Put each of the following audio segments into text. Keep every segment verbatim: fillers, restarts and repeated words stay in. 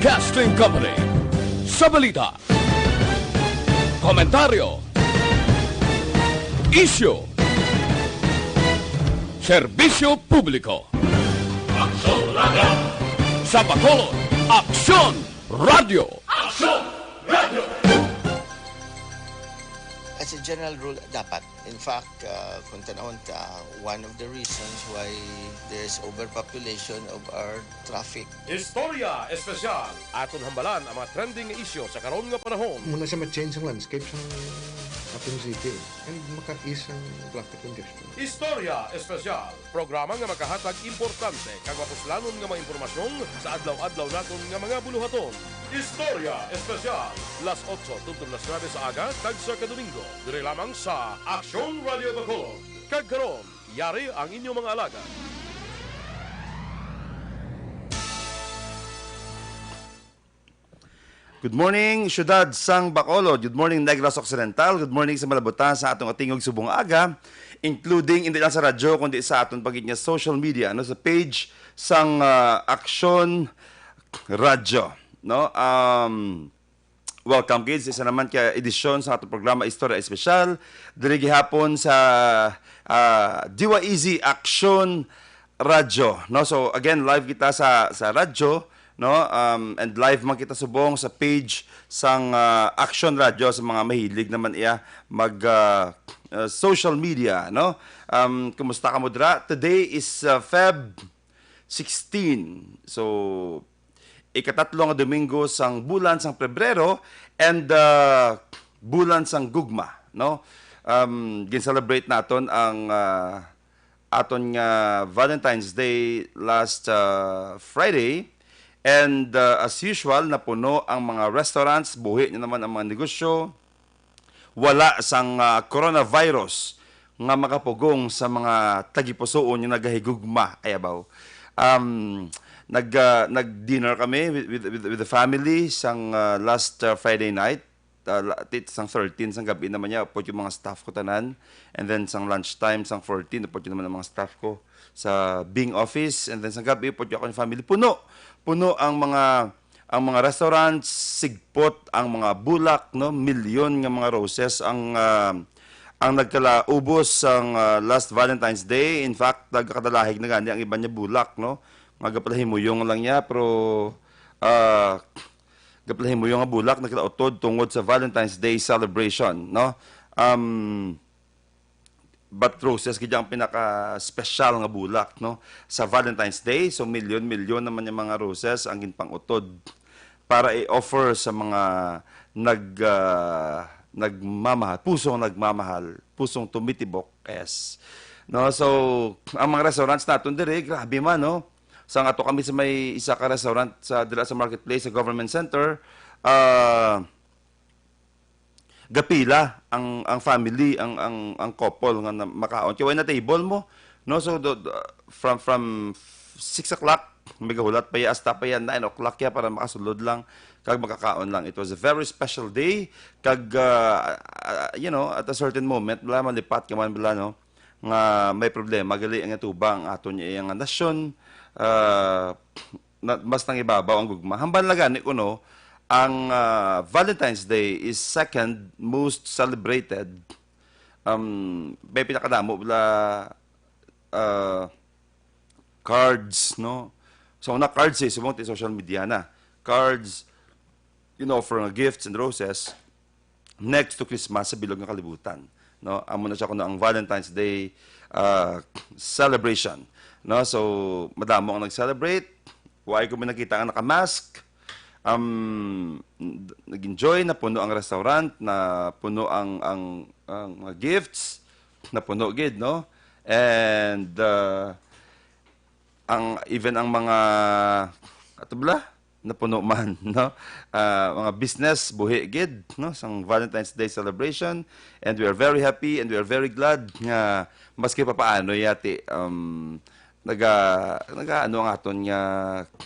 Broadcasting Company. Sa balita, komentaryo, isyu, serbisyo publiko. Aksyon Radio. Sa Bacolod, Aksyon Radio. Aksyon Radio. As a general rule, dapat. In fact, uh, kung tanawon ta, one of the reasons why there's overpopulation of our traffic. Istorya Espesyal. Aton hambalan ang mga trending nga isyu sa karon nga panahon. Muna siya ma-change ang landscape sa ating city and maka-ease ang traffic congestion. Istorya Espesyal. Programa nga makahatag importante kag mapuslanon nga mga impormasyon sa adlaw-adlaw naton nga mga buluhaton. Istorya Espesyal, las otso tubtob las nuebe sa aga kag sa kadomingo, diri lamang sa Aksyon Radio Bacolod. Kag karon, yari ang inyong mga alagad. Good morning, Syudad sang Bacolod. Good morning, Negros Occidental. Good morning sa malabutan sa atong atingog subong aga, including hindi lang sa radyo, kundi sa aton pagid nga social media, no, sa page sang uh, Aksyon Radyo, no? Um, welcome, kids, sa isa naman ka edisyon sa atong programa Istorya Espesyal. Diri gihapon sa uh, D Y E Z Aksyon Radyo, no? So again, live kita sa sa radyo, no? Um, and live man kita subong sa page sang uh, Action Radio sa mga mahilig naman iya mag uh, uh, social media, no? Um, kumusta ka mo dira? Today is uh, Feb sixteen. So ikatatlo nga Domingo sang bulan sang Pebrero and uh, bulan sang gugma, no? Um, gin-celebrate naton ang uh, aton nga Valentine's Day last uh, Friday. And uh, as usual, napuno ang mga restaurants, buhi na naman ang mga negosyo. Wala sang uh, coronavirus nga makapugong sa mga tagipusuon nga nagahigugma, ayabaw. Um, nag uh, nag dinner kami with, with, with the family sang uh, last uh, Friday night. Uh, la- ti- sang thirteen sang gabi naman niya, upod yung mga staff ko tanan. And then sang lunchtime, sang fourteen, upod yun naman ang mga staff ko sa Bing office. And then sang gabi, upod yung ako yung family. Puno! Puno ang mga ang mga restaurants, sigpot ang mga bulak, no? Milyon nga mga roses ang uh, ang nagkalaubos sang uh, last Valentine's Day. In fact, nagkakadalahig na gani ang iban niya bulak, no? Nga gapalahimuyong lang niya, pero uh, gapalahimuyong nga bulak nagkalautod tungod sa Valentine's Day celebration, no? Um, but roses gid ang pinaka-special nga bulak, no, sa Valentine's Day. So milyon-milyon naman yung mga roses ang ginpang-utod para i-offer sa mga nag uh, nagmamahal, pusong nagmamahal, pusong tumitibok. Yes. No, so ang mga restaurants naton dire, grabe man, no. Sang ato kami sa may isa ka restaurant sa dira sa marketplace sa government center, uh, gapila ang ang family, ang ang ang couple nga na, makaon kay way na table mo, no? So do, do, from from six o'clock may gahulat pa ya, hasta pa ya nine o'clock ya para makasulod lang kag makakaon lang. It was a very special day kag uh, uh, you know, at a certain moment bala malipat ka man bala, no, nga may problema gali ang atubang aton iya nga nasyon. Uh, na, mas nangibabaw ang gugma. Hambal na gani kuno, ang ah, Valentine's Day is second most celebrated. Um, may pinakadamo bala ah, cards, no? So, na cards eh, subong ti social media na. Cards, you know, for gifts and roses. Next to Christmas sa bilog nga kalibutan, no? Amo na siya kuno ang Valentine's Day uh, celebration, no? So madamo ang nag-celebrate. Wa ko may nakita nga naka-mask. Um, nag-enjoy, na puno ang restaurant, na puno ang ang, ang mga gifts, na puno gid, no? And uh, ang even ang mga ato bala napuno man, no? Ah, mga business buhi gid, no, sang Valentine's Day celebration, and we are very happy and we are very glad nga maski papaano yati um, naga naga ano ang aton nga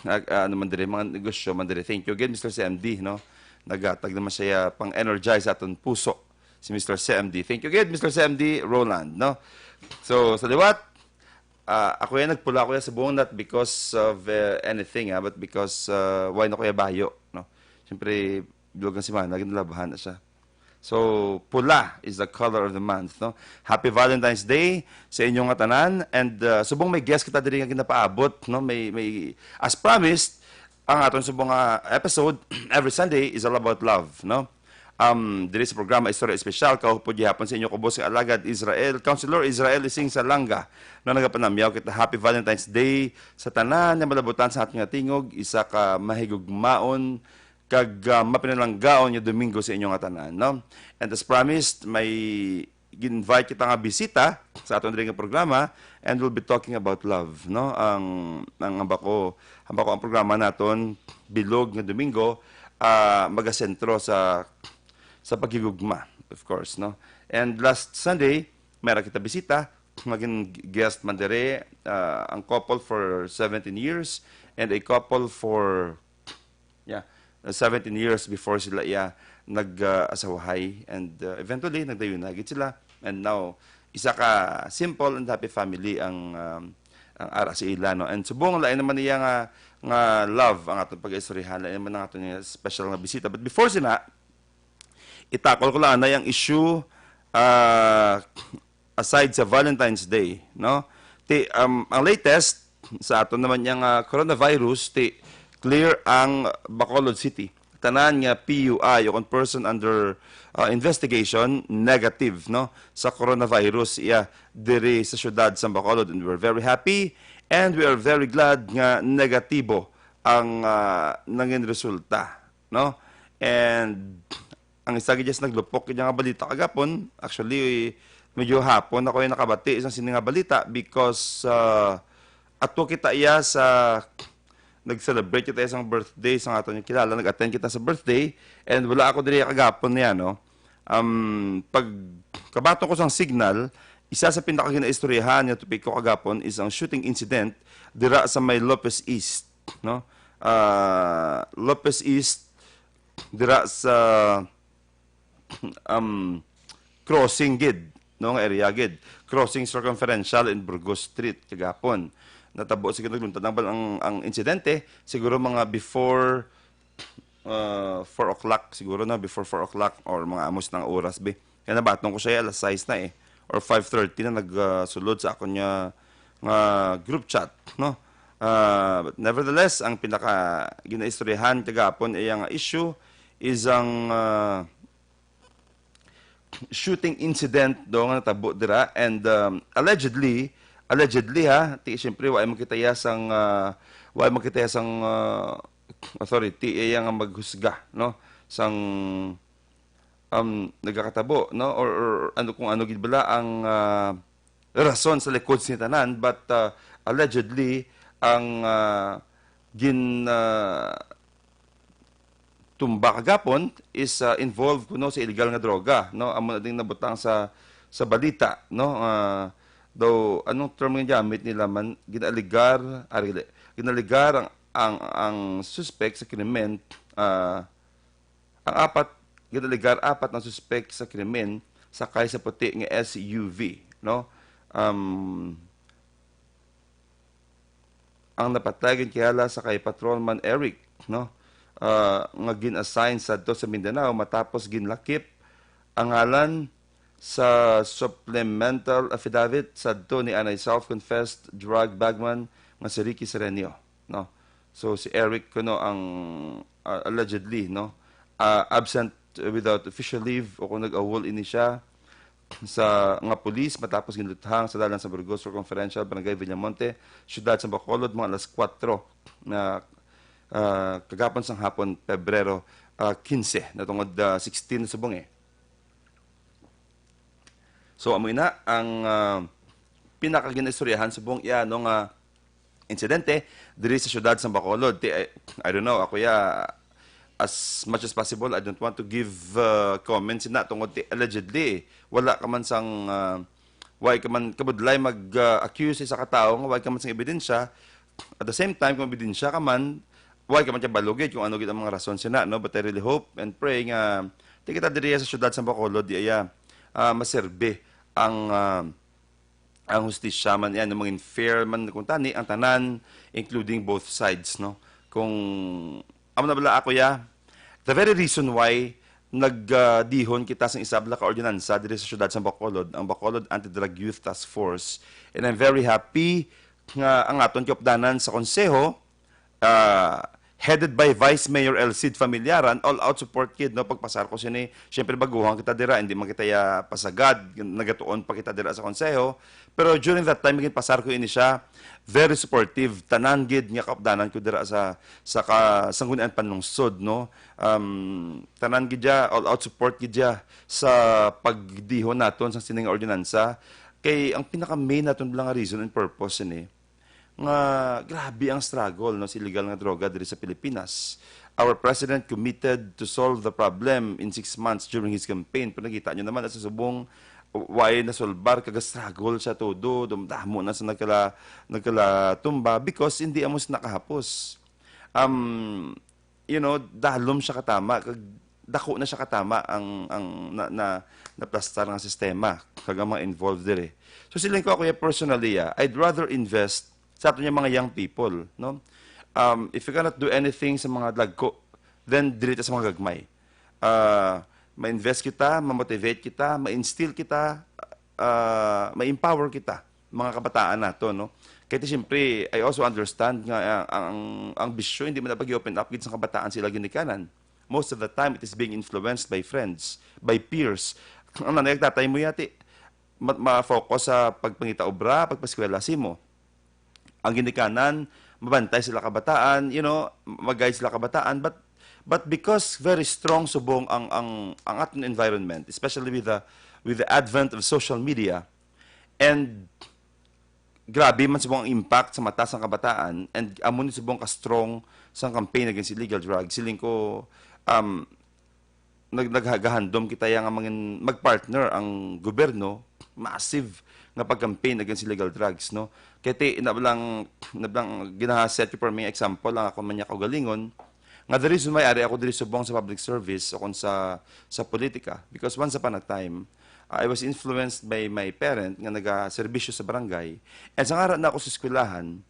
nag, ah, ano man diri, mga negosyo man diri. Thank you again, Mister C M D, no? Nagatag naman siya pang energize aton puso si Mister C M D. Thank you again, Mister C M D Roland, no? So sa liwat, Ah, ako yan, nagpula ko yan subong, not because of, uh, anything, ah, but because, uh, wala na ko yan bayo, no? Siyempre, bilog nga semana, ginalabhan na siya. So, pula is the color of the month, no? Happy Valentine's Day sa inyo nga tanan. And, uh, subong may guest kita diri nga ginapaabot, no? May, may, as promised, ang aton subong nga episode every Sunday is all about love, no? Um, diri sa programa Istorya Espesyal, kaupod gihapon sa inyo kubos nga alagad Israel, Councilor Israel Ising Salanga, na nagapanamyaw kita. Happy Valentine's Day sa tanan nga malabutan sa aton nga tingog, isa ka mahigugmaon kag, ah, mapinalanggaon nga Domingo sa inyo nga tanan, no? And as promised, may gin-invite kita nga bisita sa aton diri nga programa, and we'll be talking about love, no? Ang, ang, ang bako, ang bako ang programa naton, bilog nga Domingo, ah, magasentro sa, sa paghigugma, of course, no? And last Sunday, meron kita bisita, maging guest man diri, ah, ang couple for seventeen years and a couple for, yeah, uh, seventeen years before sila iya nag, ah, asawahay, and, uh, eventually nagdayon na gid sila, and now isa ka simple and happy family ang, um, ang ara sa ila, no? And subong lain naman niya nga, nga love ang atong pag-istoryahan, lain naman ang aton nga special nga bisita. But before sina, itakol ko lang anay ang issue, ah, aside sa Valentine's Day, no? Ti, um, ang latest sa aton naman yang, ah, coronavirus, ti clear ang Bacolod City. Tanan nga P U I o kon person under, ah, investigation, negative, no, sa coronavirus iya diri sa siyudad sa Bacolod, and we're very happy and we are very glad nga negatibo ang, ah, nangin resulta, no? And ang isa gid sa naglupok gid nga balita kagapon, actually, medyo hapon ako yung nakabati isang sini nga balita because, ah, ato kita iya sa, nag-celebrate kita isang birthday sa aton nga kilala, nag-attend kita sa birthday, and wala ako diri kagapon niya, no? Um, pag kabato ko sang signal, isa sa pinakaginaistoryahan nga topiko kagapon is ang shooting incident dira sa may Lopez East, no? Ah, Lopez East, dira sa, um, crossing gid, no, nga area gid. Crossing Circumferential and Burgos Street kagapon. Natabo, sige, nagluntad ang, ang, ang insidente, siguro mga before, uh, four o'clock, siguro na, before four o'clock or mga amos ng oras, be. Kaya nabaton ko siya, alas sais na eh, or five thirty na nagsulod sa akon nga, nga group chat, no? Ah, but nevertheless, ang pinaka ginaistoryahan kagapon iya nga issue is ang, ah, shooting incident do nga natabo dira, and, um, allegedly, allegedly ha, ti siyempre wa man kita iya sang, ah, wa man kita iya sang, ah, authority iya nga maghusga, no, sang, um, nagakatabo, no, or, or ano, kung ano gid bala ang, ah, rason sa likod sini tanan, but, ah, allegedly ang, ah, gin, ah, tumba kagapon is, ah, involved kuno sa illegal nga droga, no? Amo na ding nabutang sa, sa balita, no? Ah, daw, anong term nga ginamit nila man? Ginaligar, ah, dili. Ginaligar ang, ang, ang suspek sa krimen, ah, ang apat, ginaligar apat ang suspek sa krimen sakay sa puti nga S U V, no? Um, ang napatay ginkilala sa kay Patrolman Eric, no? Ah, nga gin-assign sadto sa Mindanao matapos ginlakip ang ngalan sa supplemental affidavit sadto ni anay self-confessed drug bagman nga si Ricky Serenio, no? So, si Eric kuno ang, ah, allegedly, no, ah, absent without official leave o kung nag-awol ini siya sa nga pulis matapos ginluthang sa dalan sa Burgos Circumferential, Barangay Villamonte, Siyudad sa Bacolod, mga alas kuwatro na, ah, kagapon sang hapon, Pebrero, ah, kinse, natungod, ah, sixteen na subong eh. So, amo ina ang, ah, pinakaginaistoryahan subong iya, no, nga insidente diri sa siyudad sa Bacolod. Ti, I, I don't know, ako ya, as much as possible, I don't want to give, uh, comments na tungod ti allegedly. Wala ka man sang, uh, wala ka man kabudlay mag, uh, accuse sa katawo nga wala ka man sang ebidensya. At the same time, kung ebidensya ka man, wala ka man kabalugid kung ano gid ang mga rason sina, no? But I really hope and pray nga ti kita diri sa siyudad sa Bacolod, di aya, uh, maserbi ang, uh, ang hustisya man yan, mangin fair man kung tani ang tanan, including both sides, no? Kung amo na bala ako ya, the very reason why nagdihon kita sang isabla ka ordinansa diri sa siyudad sa Bacolod, ang Bacolod Anti-Drug Youth Task Force, and I'm very happy nga ang aton kaupdanan sa konseho, ah, headed by Vice Mayor El Cid Familiaran, all out support kid, no, pagpasar ko sini. Siyempre, baguhan kita dira, hindi man kita ya pasagad, nagatuon pa kita dira sa konseho. Pero during that time, ginpasar ko ini siya, very supportive, tanan gid nga kaupdanan ko dira sa, sa ka, Sangguniang Panlungsod, no. Um, tanan gid ya, all out support gid ya sa pagdihon naton sa sining ordinansa. Kay ang pinaka main naton lang nga reason and purpose ini, nga grabe ang struggle, no, sa illegal nga droga diri sa Pilipinas. Our president committed to solve the problem in six months during his campaign. Pero nakita nyo naman, sa subong, way nasolbar, kaga-struggle siya todo, dum-, damo na sa nagkala-, nagkalatumba because hindi amo sa nakahapos. Um, you know, dalom siya katama, kag dako na siya katama ang, ang na, na, naplastar nga sistema, kag ang mga involved diri. So, siling ko, ako ya, personally, ah, I'd rather invest sa aton nga mga young people, no? Um, if you cannot do anything sa mga dagko, then dili ta sa mga gagmay. Ah, ma-invest kita, ma-motivate kita, ma-instill kita, ah, ma-empower kita, mga kabataan nato, no? Kay ti, siyempre, I also understand nga, ah, ang, ang bisyo hindi man dapat i-open up gid sa kabataan sila ginikanan. Most of the time, it is being influenced by friends, by peers. Ang nanay ug tatay mo yati, ma-, ma-focus sa pagpangita obra, pagpaskwela simo. Ang ginikanan, mabantay sila kabataan, you know, mag-guide sila kabataan, but, but because very strong subong ang, ang, ang aton environment, especially with the, with the advent of social media, and grabe man subong ang impact sa mata sang kabataan, and amo ni subong ka strong sang campaign against illegal drugs, siling ko, um, nag-, nagagahandom kita ya nga mangin-, mag-partner ang gobyerno, massive nga pag-campaign against illegal drugs, no? Kay ti, ina lang, ina lang ginaha-set ko for me example ang akon man ya kaugalingon, nga the reason why ari ako diri subong sa public service o kon sa, sa politika, because once upon a time, I was influenced by my parent nga nagaserbisyo sa barangay, and sa ngara na ako sa eskwelahan,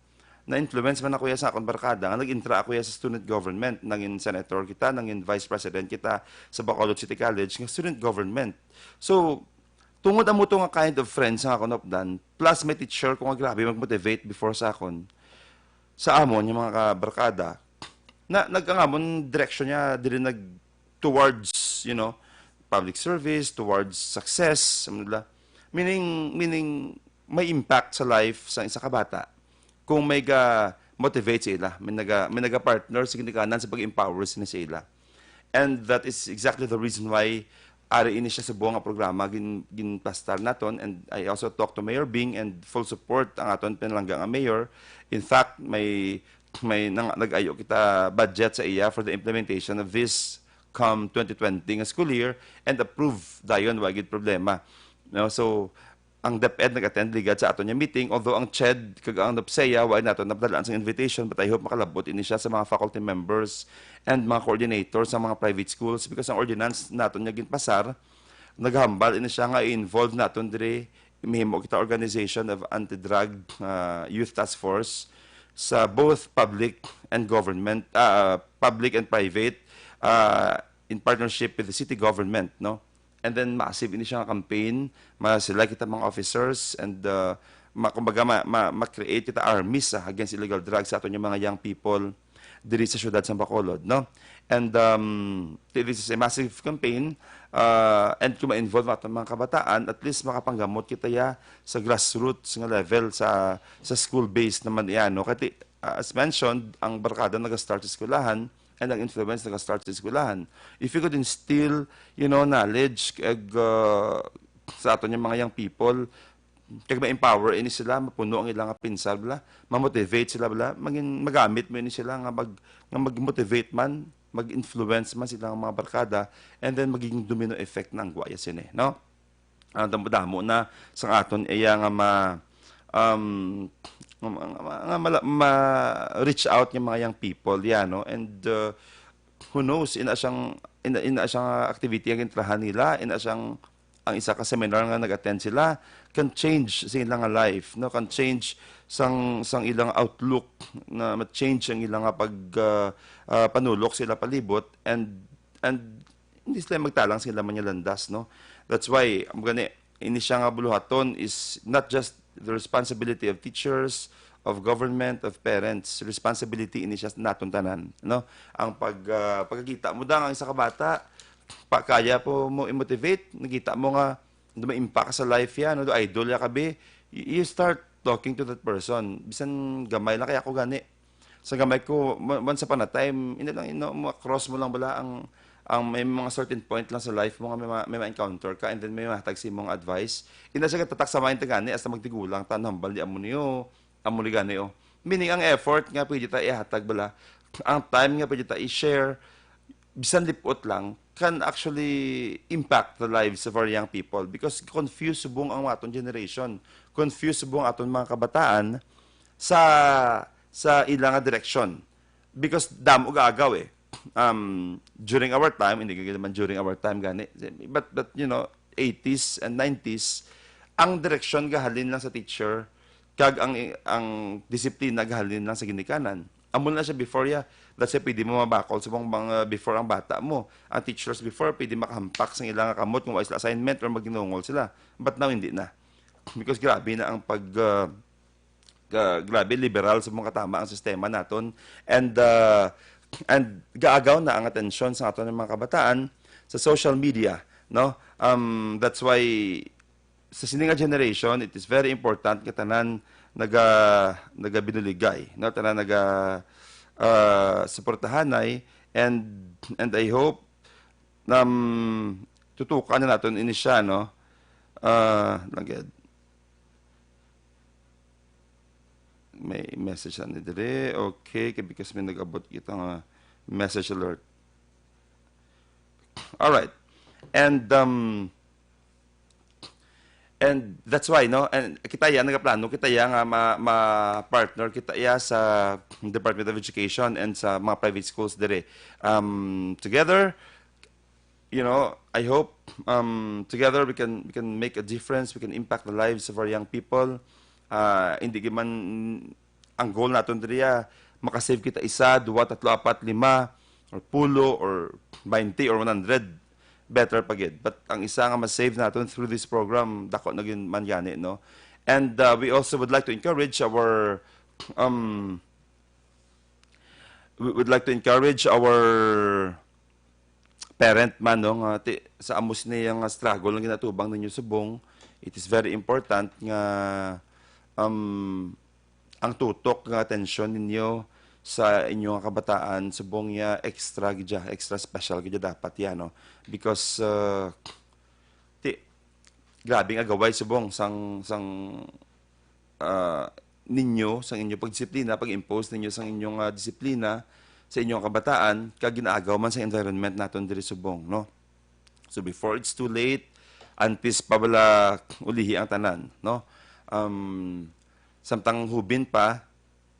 na-influence man ako ya sa akon barkada, nga nag-intra ako ya sa student government, nangin senator kita, nangin vice president kita sa Bacolod City College, nga student government. So, tungod amo to nga kind of friends nga akon naupdan, plus may teacher ko nga grabe mag-motivate before sa akon, sa amon, yung mga kabarkada, na nag-, ang amon direksyon niya diri nag towards, you know, public service, towards success, ano nila. Meaning, meaning, may impact sa life sa isa ka bata kung may ga-motivate sa ila, may naga-, may naga-partner sa ginikanan sa pag-empower sila sa ila. And that is exactly the reason why ari ini siya sa buong nga programa gin-, ginplastar naton. And I also talked to Mayor Bing, and full support ang aton pinalangga nga mayor. In fact, may, may nang-, nag-ayo kita budget sa iya for the implementation of this come twenty twenty nga school year, and approve dayon, wa gid problema. No? So, ang DepEd nag-attend ligad sa aton nga meeting, although ang CHED kag ang NOPSEA wa naton napadalaan sang invitation, but I hope makalabot ini siya sa mga faculty members and mga coordinators sa mga private schools, because ang ordinance naton nga ginpasar, naghambal ini siya nga i-involve naton diri, mahimo kita organization of anti-drug, ah, youth task force sa both public and government, ah, public and private, ah, in partnership with the city government, no? And then massive ini siya nga campaign, ma-select kita mga officers, and, uh, ma-, kumbaga, ma-, ma-, ma-create kita armies, ah, against illegal drugs sa aton nga mga young people diri sa siyudad sa Bacolod, no? And, um, this is a massive campaign, uh, and kung ma-involve aton mga kabataan, at least makapanggamot kita ya sa grassroots nga level, sa, sa school-based naman iya, no? Kay ti-, uh, as mentioned, ang barkada naga-start sa eskwelahan, and ang influence naga-start sa eskwelahan. If you could instill, you know, knowledge, kag, uh, sa aton nga mga young people, kag ma-empower ini sila, mapuno ang ilang pinsar bala, ma-motivate sila bala, magin-, magamit mo ini sila nga mag-, nga mag-motivate man, mag-influence man sila nga mga barkada, and then magiging domino effect na ang gwaya sini, no? Ang damo-damo na sa aton iya nga ma-, um, nga ma-, nga mala-, ma-reach out nga mga young people, yan, no? And, uh, who knows, ina siyang, ina, ina siyang activity ang gintrahan nila, ina siyang ang isa ka seminar nga nag-attend sila can change sa ilang life, no? Can change sang, sang ilang outlook, na ma-change ang ilang pag, ah, ah, panulok sa ilang palibot, and, and hindi sila magtalang sa ilang mga landas, no? That's why, ang gani, ini siya nga buluhaton is not just the responsibility of teachers, of government, of parents. Responsibility ini siya naton tanan, no? Ang pag, ah, pagkakita mo dang ang isa ka bata, pa kaya po mo i-motivate, nakita mo nga do may impact sa life yan, no? Do idol ya kabi, y-, you start talking to that person. Bisan gamay lang kaya ako gani. Sa gamay ko, mo-, once upon a time, hindi lang, you know, ma-cross mo lang bala ang, ang may mga certain point lang sa life mo nga may ma-, may ma-encounter ka, and then may mahatag sa imong advice. Ina siya katatak sa mind gani, hasta magtigulang ta, nambal di amo niyo, amo ni gani, oh. Meaning, ang effort nga pwede ta ihatag bala, ang time nga pwede ta i-share, bisan lipot lang, can actually impact the lives of our young people, because confused subong ang aton generation, confused subong aton mga kabataan sa, sa ila nga direksyon, because damo gaagaw eh. Um, during our time, hindi ka naman during our time gani, but, but you know, eighties and nineties, ang direksyon gahalin lang sa teacher, kag ang, ang disiplina gahalin lang sa ginikanan. Amo na siya before, ya. That's why pwede mo mabakol sa mga, mga before ang bata mo. Ang teachers before, pwede makahampak sa ilang kamot kung wala sila assignment or maghinungol sila. But now, hindi na. Because grabe na ang pag, ah, ah, grabe, liberal sa mga katama ang sistema naton. And, ah, and gaagaw na ang atensyon sa aton mga kabataan sa social media, no? Um, that's why sa sini nga generation, it is very important nga tanan naga-, nagabinuligay, no? Tanan naga, ah, suportahanay, and, and I hope na, um, tutukan na naton ini siya, no? Ah, lagad. May message na ni dire. Okay, kay because may nag-abot kita nga message alert. All right. And, um, and that's why, no? And kita ya, nagaplano kita ya nga ma-, ma-partner kita ya sa Department of Education and sa mga private schools dire. Um, together, you know, I hope, um, together we can, we can make a difference, we can impact the lives of our young people. Ah, hindi man ang goal naton diri, ah, makasave kita isa, duwa, tatlo, apat, lima, or pulo, or twenty, or one hundred, better pa gid. But ang isa nga ma-save naton through this program, dako na gyud man gani, no? And, uh, we also would like to encourage our, um, we would like to encourage our parent man, no, nga ti-, sa amo sini nga struggle nga ginatubang ninyo subong, it is very important nga, um, ang tutok nga atensyon ninyo sa inyo nga kabataan subong ya extra gid ya, extra special gid ya dapat ya, no? Because, uh, ti-, grabe nga gaway subong sang, sang, ah, ninyo, sang inyo pagdisiplina, pag-impose ninyo sang inyong, ah, disiplina sa inyong kabataan, kag ginaagaw man sa environment naton diri subong, no? So, before it's too late, antes pa bala ulihi ang tanan, no? Um, samtang hubin pa,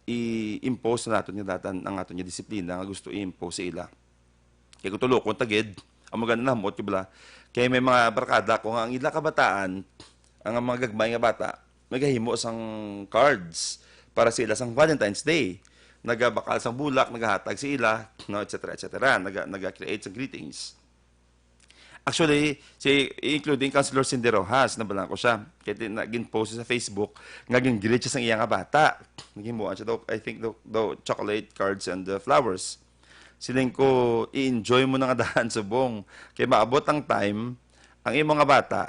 i-impose na naton nga datan ang aton nga disiplina nga gusto i-impose sa ila. Kay kung tulokon ta gid, amo gani nahamot ko bala. Kay may mga barkada ko nga ang ila kabataan, ang mga gagmay nga bata, nagahimo sang cards para sa ila sang Valentine's Day. Nagabakal sang bulak, nagahatag sa ila, no, et cetera, et cetera. Naga-, naga-create sang greetings. Actually, si, including Councilor Cindy Rojas, nabalaan ko siya. Kay ti-, na, gin-post sa Facebook, nga gin-greet siya sang iya nga bata. Naghimuan siya daw, I think, daw, daw chocolate, cards, and, uh, flowers. Siling ko, i-enjoy mo na nga daan subong. Kay maabot ang time, ang imo nga bata,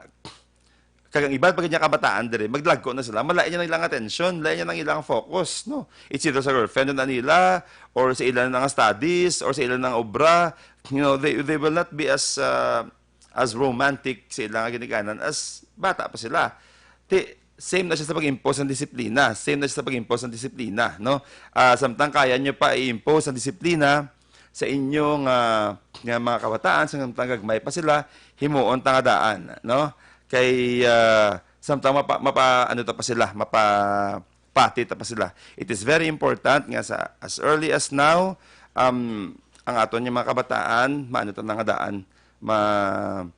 kag ang iban pa gid nga kabataan diri, maglagko na sila, malain niya ang ilang atensyon, lain niya ang ilang focus, no? It's either sa girlfriend na nila, or sa ilang nga studies, or sa ilang nga obra. You know, they, they will not be as, uh, as romantic sa ilang ginikanan as bata pa sila. Ti, same na siya sa pag-impose ng disiplina. Same na siya sa pag-impose ng disiplina, no? Ah, samtang kaya niyo pa i-impose ang disiplina sa inyong, ah, nga mga kabataan, samtang gagmay pa sila, himuon ta nga daan, no? Kay, ah, samtang mapa-, mapa-, ano ta pa sila, mapapati ta pa sila. It is very important nga sa as early as now, um, ang aton nga mga kabataan, maano ta na nga daan, ma-,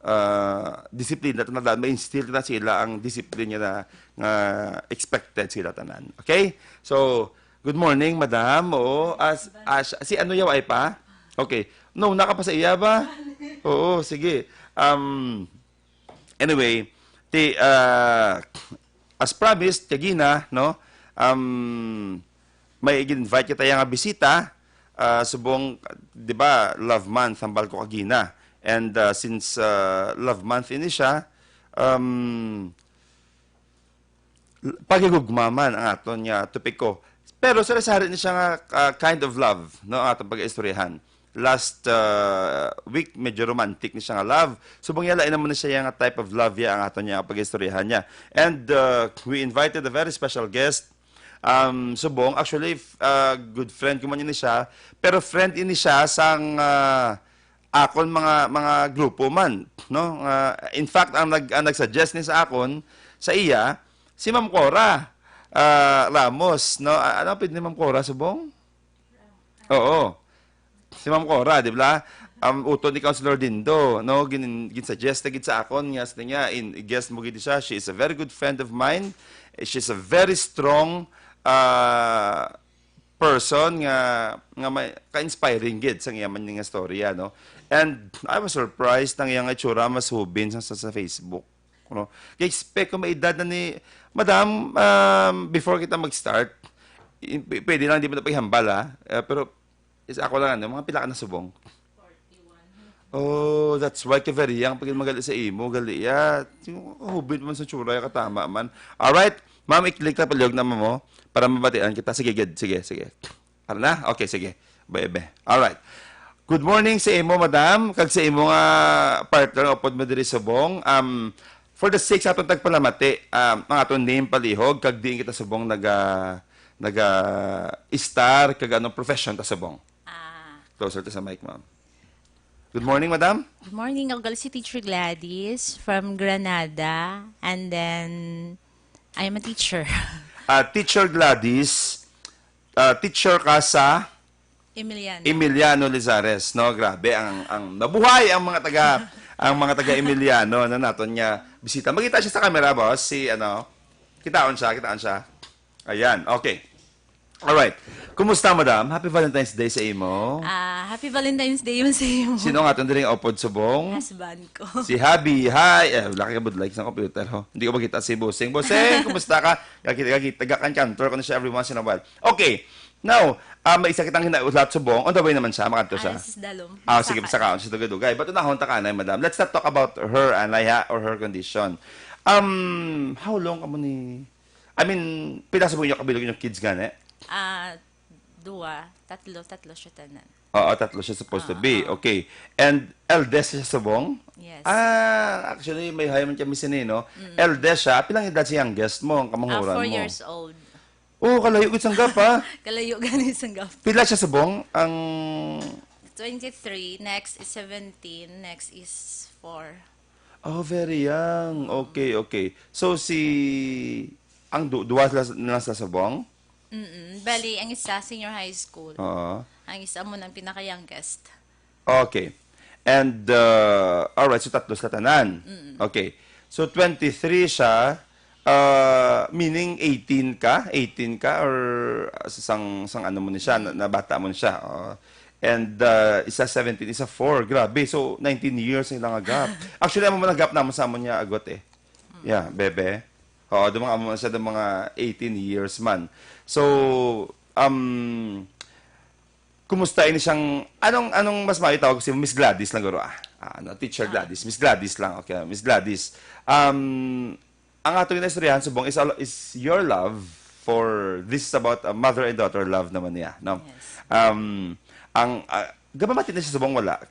ah, disiplina, ta na ma-instill na sila ang disiplina na nga expected sila tanan. Okay? So, good morning, madam. Oo, as, as, si ano yaw ay pa? Okay. No, naka pa sa iya ba? Oo, sige. Um, anyway, ti, ah, as promised, kagina, no? Um, may gin-invite kita nga bisita, ah, subong, di ba, love month, hambal ko kagina. And, ah, since, ah, love month ini siya, um, pagigugma man ang aton nga topiko. Pero sari-sari ni siya nga, ah, kind of love, no, ang aton pag-istoryahan. Last, ah, week, medyo romantic ni siya nga love. Subong niya, lain naman ni siya nga type of love ya ang aton niya pag-istoryahan niya. And, ah, we invited a very special guest. Um, subong, actually, f-, ah, good friend ko man ini siya. Pero friend ini siya sang, ah, akon mga, mga grupo man, no? Ah, in fact, ang nag-, ang nag-suggest ni sa akon, sa iya, si Ma'am Cora, ah, Ramos, no? Ah, ano apelyido ni Ma'am Cora, subong? Oo. Si Ma'am Cora, di ba? Um, utod ni Councilor Dindo, no? Gin-, gin-suggest na gid sa akon nga sa niya, in, guest mo gid siya. She is a very good friend of mine. She's a very strong, ah, person nga, nga may ka-inspiring gid sang iya man nga storya, no? And I was surprised ang iyang itsura mas hubin sa, sa, sa Facebook, no? Kay expect ko may edad na ni Madam, um, before kita mag-start, i-, p-, pwede lang, di ba, na paghambal, ha? Eh, pero is ako lang, ano, mga pila ka na subong? Oh, that's why ka very young pag magali sa imo, gali ya. Yung hubin man sa tsura, ya katama man. Alright, ma'am, i-click na palihog na mo para mabatian kita. Sige, good. Sige, sige. Ano na? Okay, sige. Bebe. Alright. Good morning sa imo, madam, kag sa imo nga partner nga upod mo diri subong. Um, for the sake sa aton tagpalamati, um, ang aton name palihog, kag diin kita subong naga, naga-star, kag anong profession ta subong? Ah. Closer to sa mic, ma'am. Good morning, madam. Good morning. Ako gali si Teacher Gladys from Granada. And then, I am a teacher. Ah, Teacher Gladys, ah, teacher ka sa Emiliano. Emiliano Lizares, no? Grabe ang, ang nabuhay ang mga taga, ang mga taga Emiliano na naton nga bisita. Makita siya sa camera, boss, si ano, kitaon siya, kitaon siya. Ayan, okay. Alright. Kumusta, madam? Happy Valentine's Day sa imo. Ah, happy Valentine's Day man sa imo. Sino nga aton diri nga upod subong? Husband ko. Si Habi. Hi. Eh, wala ka budlay sa computer, ho. Hindi ko makita si Bossing. Bossing, kumusta ka? Gagi-, gagi-, taga-Kantor ko na siya every once in a while. Okay. Now, ah, may isa kitang hinauslat subong. On the way naman siya, makadto siya. Ah, sis Dalom. Ah, sige, Saka. Saka, sa Dugay-Dugay. But unahon ta ka na, madam. Let's not talk about her, anay, ha, or her condition. Um, how long ka mo ni I mean, pila subong inyo kabilog inyong kids gani? Ah, duwa, tatlo, tatlo siya tanan. Oo, tatlo siya supposed to be. Ah, ah. Okay. And eldest siya subong? Yes. Ah, actually, may hayaman kami sini, no? Mm. Eldest siya. Pila ang edad sa youngest mo, ang kamanghuran mo? Ah, four years old. Oh, kalayo gid sang gap, ha? Kalayo gani sang gap. Pila siya subong? Ang Twenty-three, next is seventeen, next is four. Oh, very young. Okay, okay. So, si, ang du-, duwa sila, na sila subong? Mm-mm. Bali, ang isa, senior high school. Oo. Ang isa mo nang pinaka-youngest. Okay. And, uh, alright, so tatlo sila tanan. Mm-mm. Okay. So, twenty-three siya, uh, meaning eighteen ka? Eighteen ka? Or, uh, sang, sang ano mo ni siya? Na, na bata mo ni siya? Oo. And, uh, isa seventeen, isa four. Grabe. So, nineteen years ang ilang gap. Actually, amo man ang gap naman sa amon niya, agot eh. Yeah, bebe. Oo, doon mga, amo man siya, doon mga eighteen years man. So, um, kumusta ini siyang, anong, anong mas mayo tawag si Miss Gladys lang, guro, ah? Ah, ano, Teacher Gladys. Miss Gladys lang, okay. Miss Gladys. Um, ang atong inaistoryahan subong is, a lo-, is your love for, this is about a mother and daughter love naman niya, no? Yes. Um, ang, ah, gabamati na siya subong wala?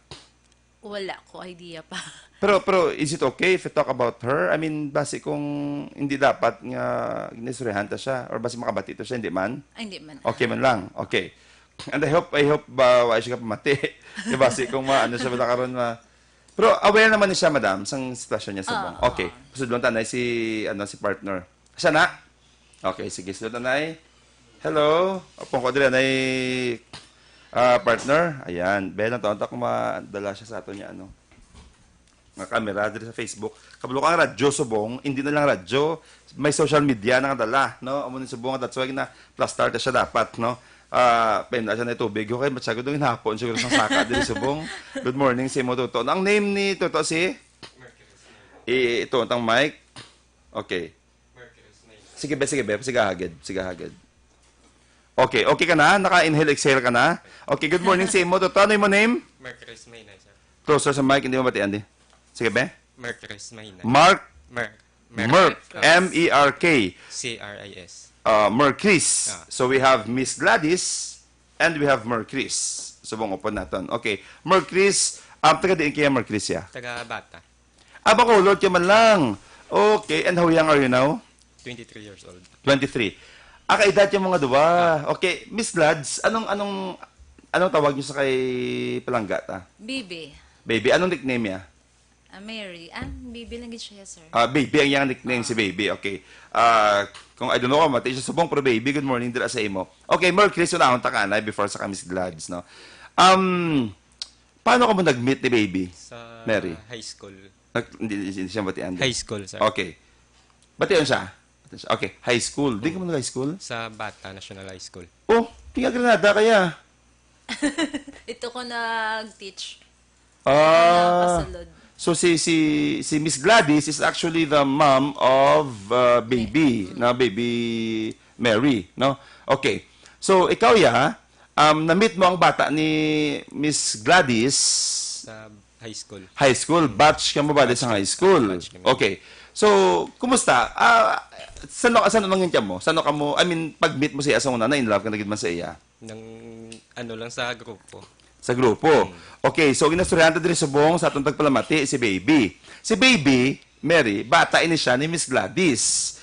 Wala ko idea pa. Pero, pero is it okay if we talk about her? I mean, basi kung hindi dapat nga ginaistoryahan ta siya or basi makabati to siya, hindi man? Ay, hindi man. Okay man lang. Okay. And I hope, I hope ba, wa siya kapamati. Di ba, si kung ma-, ano siya, wala karon ma-, pero aware naman ni siya, madam, sang sitwasyon niya sa Oo, buong. Okay. Oo. Pasudlon ta na si, ano, si partner. Siya na? Okay, sige, sudlon ta na. Hello? Apong ko diri, anay, ah, partner. Ayan. Ben, ang taon ta kung madala siya sa ato niya, ano. nga camera diri sa Facebook. Kabalo ka ang radyo subong, hindi na lang radyo, may social media na nga dala, no? Amo ni subong, that's why na plastar ta siya dapat, no? Ah, paimla siya na tubig. Okay, masyado dong hinapon siguro sa saka diri subong. Good morning sa imo, Toto. Ang name ni Toto si? I, ito, ang mic. Okay. Sige, be, sige, be. Sige, hagid. Sige, hagid. Okay, okay ka na? Naka-inhale, exhale ka na? Okay, good morning sa imo, Toto. Ano imo name? Mercury's Maynay, sir. Closer sa mic, hindi mo batian di. Sige, be. Mercury's Maynay. Mark Mer Merk, Ah, M E R K. C R I S. Uh, Mercris. Ah. So we have Miss Gladys and we have Mercris. Subong upod naton. Okay. Mercris, um, taga diin kaya Mercris ya? Taga Bata. Ah, Bacolod ka man lang. Okay, and how young are you now? twenty-three years old. Twenty-three. Ah, kaedad yung mga duwa. Okay, Miss Glads, anong, anong, anong tawag niyo sa kay palangga ta? Bibi. Baby, anong nickname niya? Ah, Mary. Ah, Bibi lang gid siya, sir. Ah, Baby ang iyang nickname, si Baby. Okay. Ah, kung I don't know, mati siya subong, pero Baby, good morning dira sa imo. Okay, Mercris, unahon ta ka na before sa ka Miss Glads, no? Um, paano ka mo nag-meet ni Baby? Sa Mary. High school. Nag, hindi, hindi siya batian. High school, sir. Okay. Bation siya? Bation siya. Okay, high school. Di ka mo nag-high school? Sa Bata National High School. Oh, di ka Granada kaya. Ito ko nag-teach. Ah. Kasulod. So si si si Miss Gladys is actually the mom of uh, baby, na baby Mary, no? Okay. So ikaw ya, um, na-meet mo ang bata ni Miss Gladys Sa high school. High school, batch ka mo ba sa high school? Batch kami. Okay. So, kumusta? Ah, sano, sano nang yun mo? Sano ka mo, I mean, pag-meet mo siya sa una, na in love ka na gid man sa iya? Nang ano lang sa grupo. Sa grupo. Okay, so ginastoryahan ta diri subong sa atong tagpalamati si Baby. Si Baby, Mary, bata ini siya ni Miss Gladys.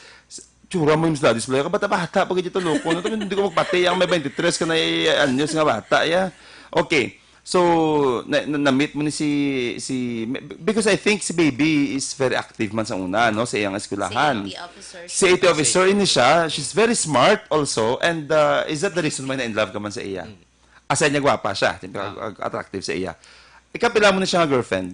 Tsura mo yung Miss Gladys, Blair. Bata-bata pa gid ito, loko. No? Hindi ko magpati ang may twenty-three ka na anyos nga bata, ya. Okay. So, na, na, na-meet mo ni si, si, because I think si Baby is very active man sa una, no, sa iyang eskwelahan. C A T officer siya. C A T officer ini siya. She's very smart also. And uh, is that the reason why na-in love ka man sa iya? Aside niya gwapa siya, siyempre, ag- attractive sa iya. Ikaw, pila mo na siya nga girlfriend?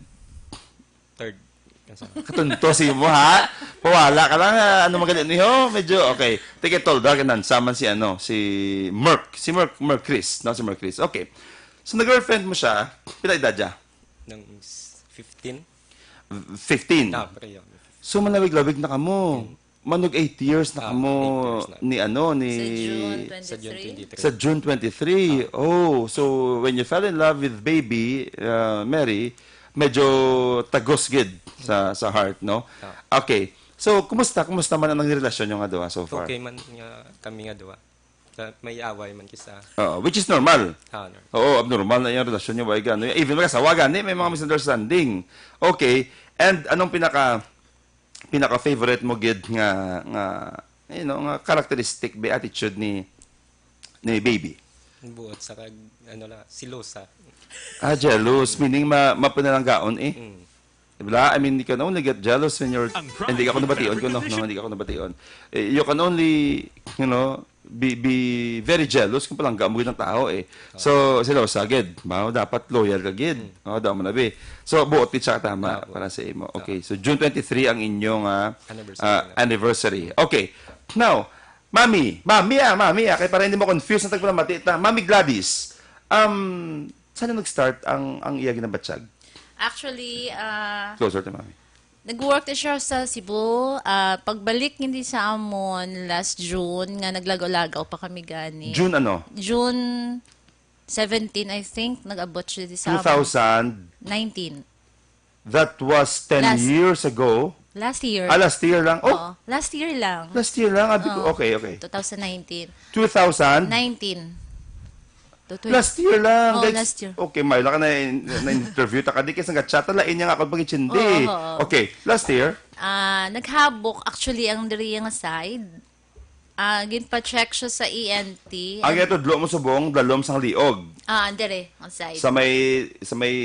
Third. Kansa? Katunto si mo, ha? Pawala ka lang, ah, ano magaling niyo? Medyo, okay. Take it all, dark and handsome man si, ano, si Merc. Si Merc, Merc Chris, no? Si Merc Chris. Okay. So, nag-girlfriend mo siya, pila edad niya? Nang s- fifteen. Fifteen. Ah, pareho. So, malawig-lawig na kamo. Manog eight years na Ah, kamo eight years na. ni, ano, ni... Sa June Sa June twenty-three. twenty-three. Sa June twenty-three. Oh, so when you fell in love with baby, uh, Mary, medyo tagos gid sa sa heart, no? Ah. Okay. So, kumusta? Kumusta man ang relasyon niyo nga duha so far? Okay man nga kami nga duha. Sa may away man kisa. Oo, which is normal. Ah, no. Oo, abnormal na yung relasyon niyo, why gano? Even mag-asawa gani, may mga misunderstanding. Okay. And anong pinaka pinaka favorite mo gid nga nga you know, nga characteristic, be, attitude ni ni baby? Buot sa kag ano la, silosa. Ah, jealous, meaning ma mapanalanggaon eh. Mm. Diba? I mean, you can only get jealous when you're... Hindi ako nabation ko, no? No, hindi ako nabation. Eh, you can only, you know, be, be very jealous kung palangga mo gid ang tao eh. So, sila usagid. Mao, dapat loyal ka gid. Oh, daw mo na, be. So, buot gid siya tama Ah, buot. Para sa imo. Okay, so June twenty-three ang inyong ah, Anniversary ah, na. Anniversary. Okay. Now, Mami, Mami ah, Mami ah, kay para hindi mo confuse ang tagpalamati ta. Mami Gladys, um, saan nag-start ang ang iya ginabatyag? Actually, ah, Closer to Mami. nag-work na siya sa Cebu. Ah, pagbalik hindi sa amon last June nga naglagaw-lagaw pa kami gani. June ano? June seventeen, I think, nag-abot siya di sa amon. Two thousand. Nineteen. That was ten Last- years ago. Last year. Ah, last year lang. Oh, Oo, last year lang. Last year lang. Abi ko, Oo. Okay, okay. Two thousand nineteen. Two thousand? Nineteen. To twenty. Last year lang. Oh, Guys, last year. Okay, Mayla ka na, na interview ta ka. Di kasi nga chat, lain niya nga ako pag-ichindi. Oo, oo. Okay, last year. Ah, naghabok actually ang diri nga side. Ah, ginpa-check siya sa E N T. Ang itudlo mo subong, dalom sang liog. Ah, dire, ang side. Sa may, sa may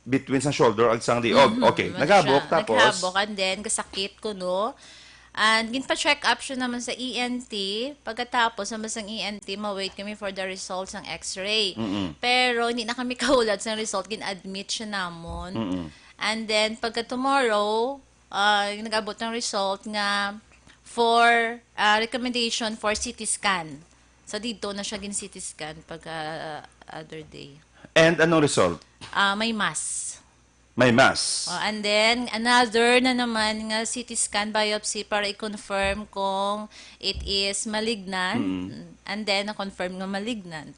between sa shoulder ag sang liog. Mhm, Okay, ano naghabok siya? Tapos. Naghabok and then kasakit ko, no? And ginpa-check up siya naman sa E N T. Pagkatapos naman sa E N T, ma-wait kami for the results ng X-ray. Mm-mm. Pero hindi na kami kahulat sa result, gin-admit siya namon. Mm-mm. And then, pagka tomorrow, ah, yung nag-abot ng result nga for, ah, recommendation for C T scan. So, dito na siya gin-C T scan pagka other day. And anong result? Ah, may mass. May mass. Oh, and then, another na naman nga C T scan biopsy para i-confirm kung it is malignant. And then, na-confirm nga malignant.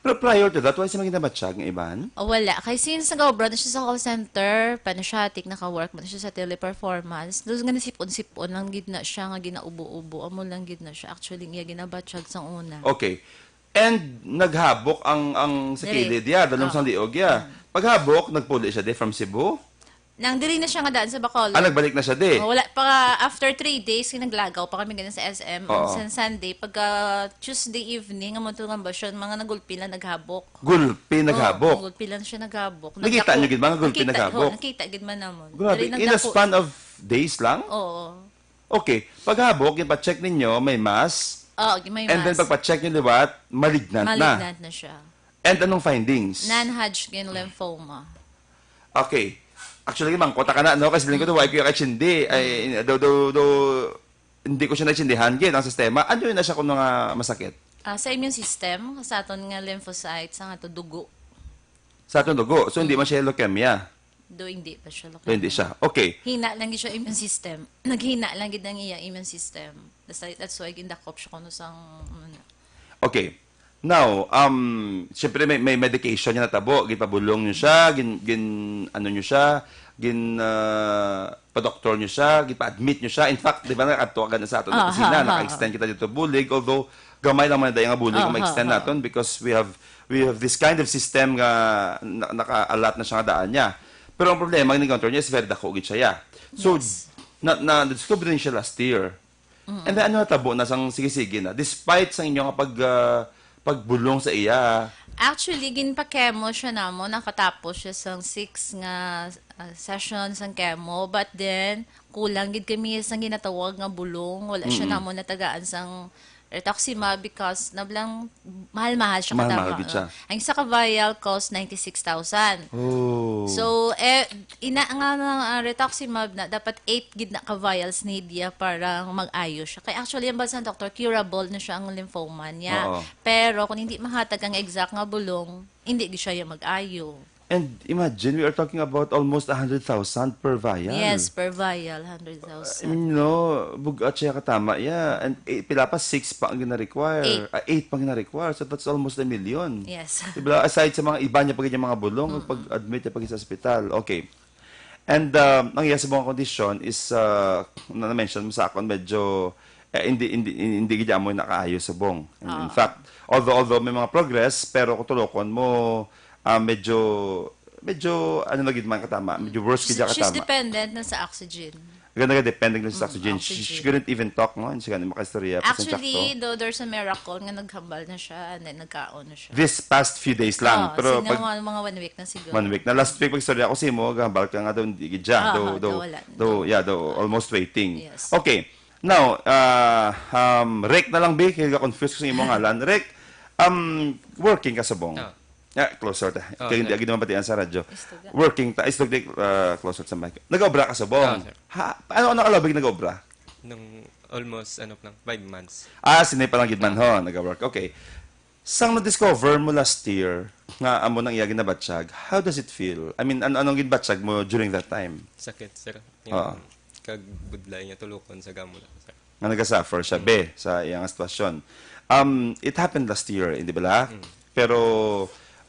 Pero prior to that, wala siya maginabatsag nga iban? O wala. Kay since nag-obra na siya sa call center, patriotic, naka-work man siya sa teleperformance, doon nga nasipon-sipon lang gid na siya, nga ginaubo-ubo. Amo lang gid na siya. Actually, iya ginabatsag sa una. Okay. And naghabok ang ang sa Dili. kilid ya, dalom Oo. sang liog ya. Paghabok, nagpuli siya di from Cebu? Nang diri na siya nga daan sa Bacolod. Ah, nagbalik na siya di? Oh, wala pa, after three days, kay naglagaw pa kami ganun sa S M. Oo. Sa Sunday, pagka Tuesday evening, amo to nga ba siya, mga nagulpi lang naghabok. Gulpi Oo, naghabok. Gulpi lang siya naghabok. Nakita Nagdako- niyo gid, mga gulpi nakita, naghabok? Oo, nakita gid man namon. Grabe, Diri in a nagdako- span of days lang? Oo. Okay, paghabok, yung pa-check ninyo, may mass. Oo, may And then mass. Pagpa-check nyo liwat, malignant, na. Malignant na siya. And anong findings? Non-Hodgkin lymphoma. Okay. Actually, mangkota ka na, no? Kasi lingkod, why ko yung kachindi? Ay, do, do, do, hindi ko siya naintindihan. Gid, ang sistema, ano yun na siya kung mga masakit? Ah, sa immune system, sa aton nga lymphocytes, ang ato dugo. Sa atong dugo. So, hindi man siya leukemia. Do hindi pa siya So, hindi siya. Okay. Hina lang gid siya immune system. Naghina lang gid ang iya immune system. That's, that's why gindakop siya kuno sang, ano. Okay. Now, um, siyempre may, may medication niya natabo, ginpabulong niyo siya, gin, gin ano niyo siya, gin ah, pa-doctor niyo siya, ginpa-admit niyo siya. In fact, di ba nakadto agad na sa aton Ah, opisina, ha, ha, naka-extend kita dito bulig, although gamay lang man dai nga bulig Ah, nga ma-extend ha, ha. naton because we have we have this kind of system nga na, naka-allot na siya nga daan niya. Pero ang problema nga encounter niya is very dako gid siya. Yeah. So, Yes. na, na discover din siya last year. And then ano natabo na sang sige-sige na despite sang inyo nga pag ah, pagbulong sa iya. Actually, ginpa-chemo siya namo. Nakatapos siya sang six nga ah, sessions sang chemo. But then, kulang gid kami sang ginatawag nga bulong. Wala siya namo natagaan sang rituximab because nablang mahal-mahal siya Mahal-mahal katama. gid siya. Ang isa ka vial cost ninety-six thousand. Oh. So, eh, ina nga mga rituximab na, dapat eight gid na ka vials need ya para mag-ayo siya. Kaya actually, ang basa ng doktor, curable na siya ang lymphoma niya. Oo. Pero kung hindi mahatag ang exact nga bulong, hindi gid siya yung mag-ayo. And imagine, we are talking about almost a hundred thousand per vial. Yes, per vial, hundred thousand. No, bugat siya katama, yeah. And eh, pila pa, six pa ang gina-require. Eight. Ah, eight pa ang gina-require. So that's almost a million. Yes. Diba? Aside sa mga iba niya pag yung mga bulong, pag-admit niya pag sa ospital. Okay. And um, ang iya sa mga kondisyon is, uh, na na-mention mo sa akon, medyo eh, hindi hindi hindi gid amo nakaayo subong. In, in Oo. fact, although although may mga progress, pero kung tulokon mo, ah, medyo medyo ano na gid man katama, medyo worse gid She's, she's katama. dependent na sa oxygen. Ganda nga dependent na sa Mm, oxygen. She, oxygen. she couldn't even talk, no? Hindi siya gani makaistorya. Pasensya Actually, ko. Though there's a miracle nga naghambal na siya and then nagkaon na siya. This past few days lang. Oo, Pero sige, pag mga, mga one week na siguro. One week na. Last week, pag istorya ko sa imo, gahambal ka nga daw, hindi gid siya. Ah, Daw, ah, daw, wala. daw, yeah, daw, almost waiting. Yes. Okay. Now, uh, um, Rick na lang, Bi, kaya confused ko sa imong ngalan. Rick, um, working ka subong. Ah. Ah, closer ta. Ah, Kaya hindi sir. agad naman pati ang sa radyo. Istoga. Working ta. Istog di, uh, closer sa mic. Nag-obra ka subong. Ah, sir. Ha, ano, ano kalabig nag-obra? Nung almost, ano lang, five months. Ah, sini pa lang gid man ho, nag-work. Okay. Sang na-discover mo last year nga amo nang iya ginabatyag, how does it feel? I mean, ano anong ginbatyag mo during that time? Sakit, sir. Oo. Yung kagbudlay niya tulukon sa gamo na, sir. Nga nagasuffer siya, be, sa iyang sitwasyon. Um, it happened last year, hindi ba? Pero,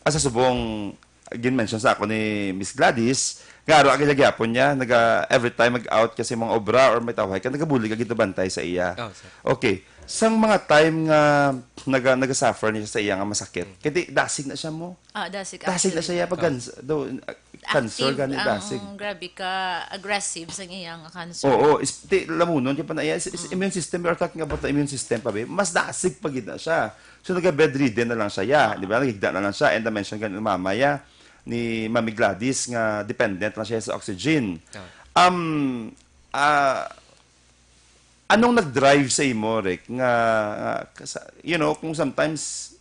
asa subong, gin-mention sa ako ni Miss Gladys, nga araw ang gyapon niya, naga, every time mag-out kasi mga obra or may tawhay ka, nagabulig ka gid bantay sa iya. Oh, sir. Okay. Sang mga time nga naga, nagasuffer niya sa iya nga masakit, kay di, dasig na siya mo. Ah, dasig. Dasig na Actually, siya, pag gans-, do, uh, cancer active gani, ang, dasig. Grabe ka aggressive sa iyang cancer. Oo, is, ti, lamunon kay pa na iya, is, is immune system, we are talking about the immune system pa, be. Mas dasig pa gid na siya. So, naga-bedridden na lang siya, ya. Di ba? Naghigda na lang siya. And I mentioned kanina, mama, ya, ni Mami Gladys, nga dependent lang siya sa oxygen. Ah. Um, ah, anong nag-drive sa imo, Rick, nga, nga, sa, you know, kung sometimes,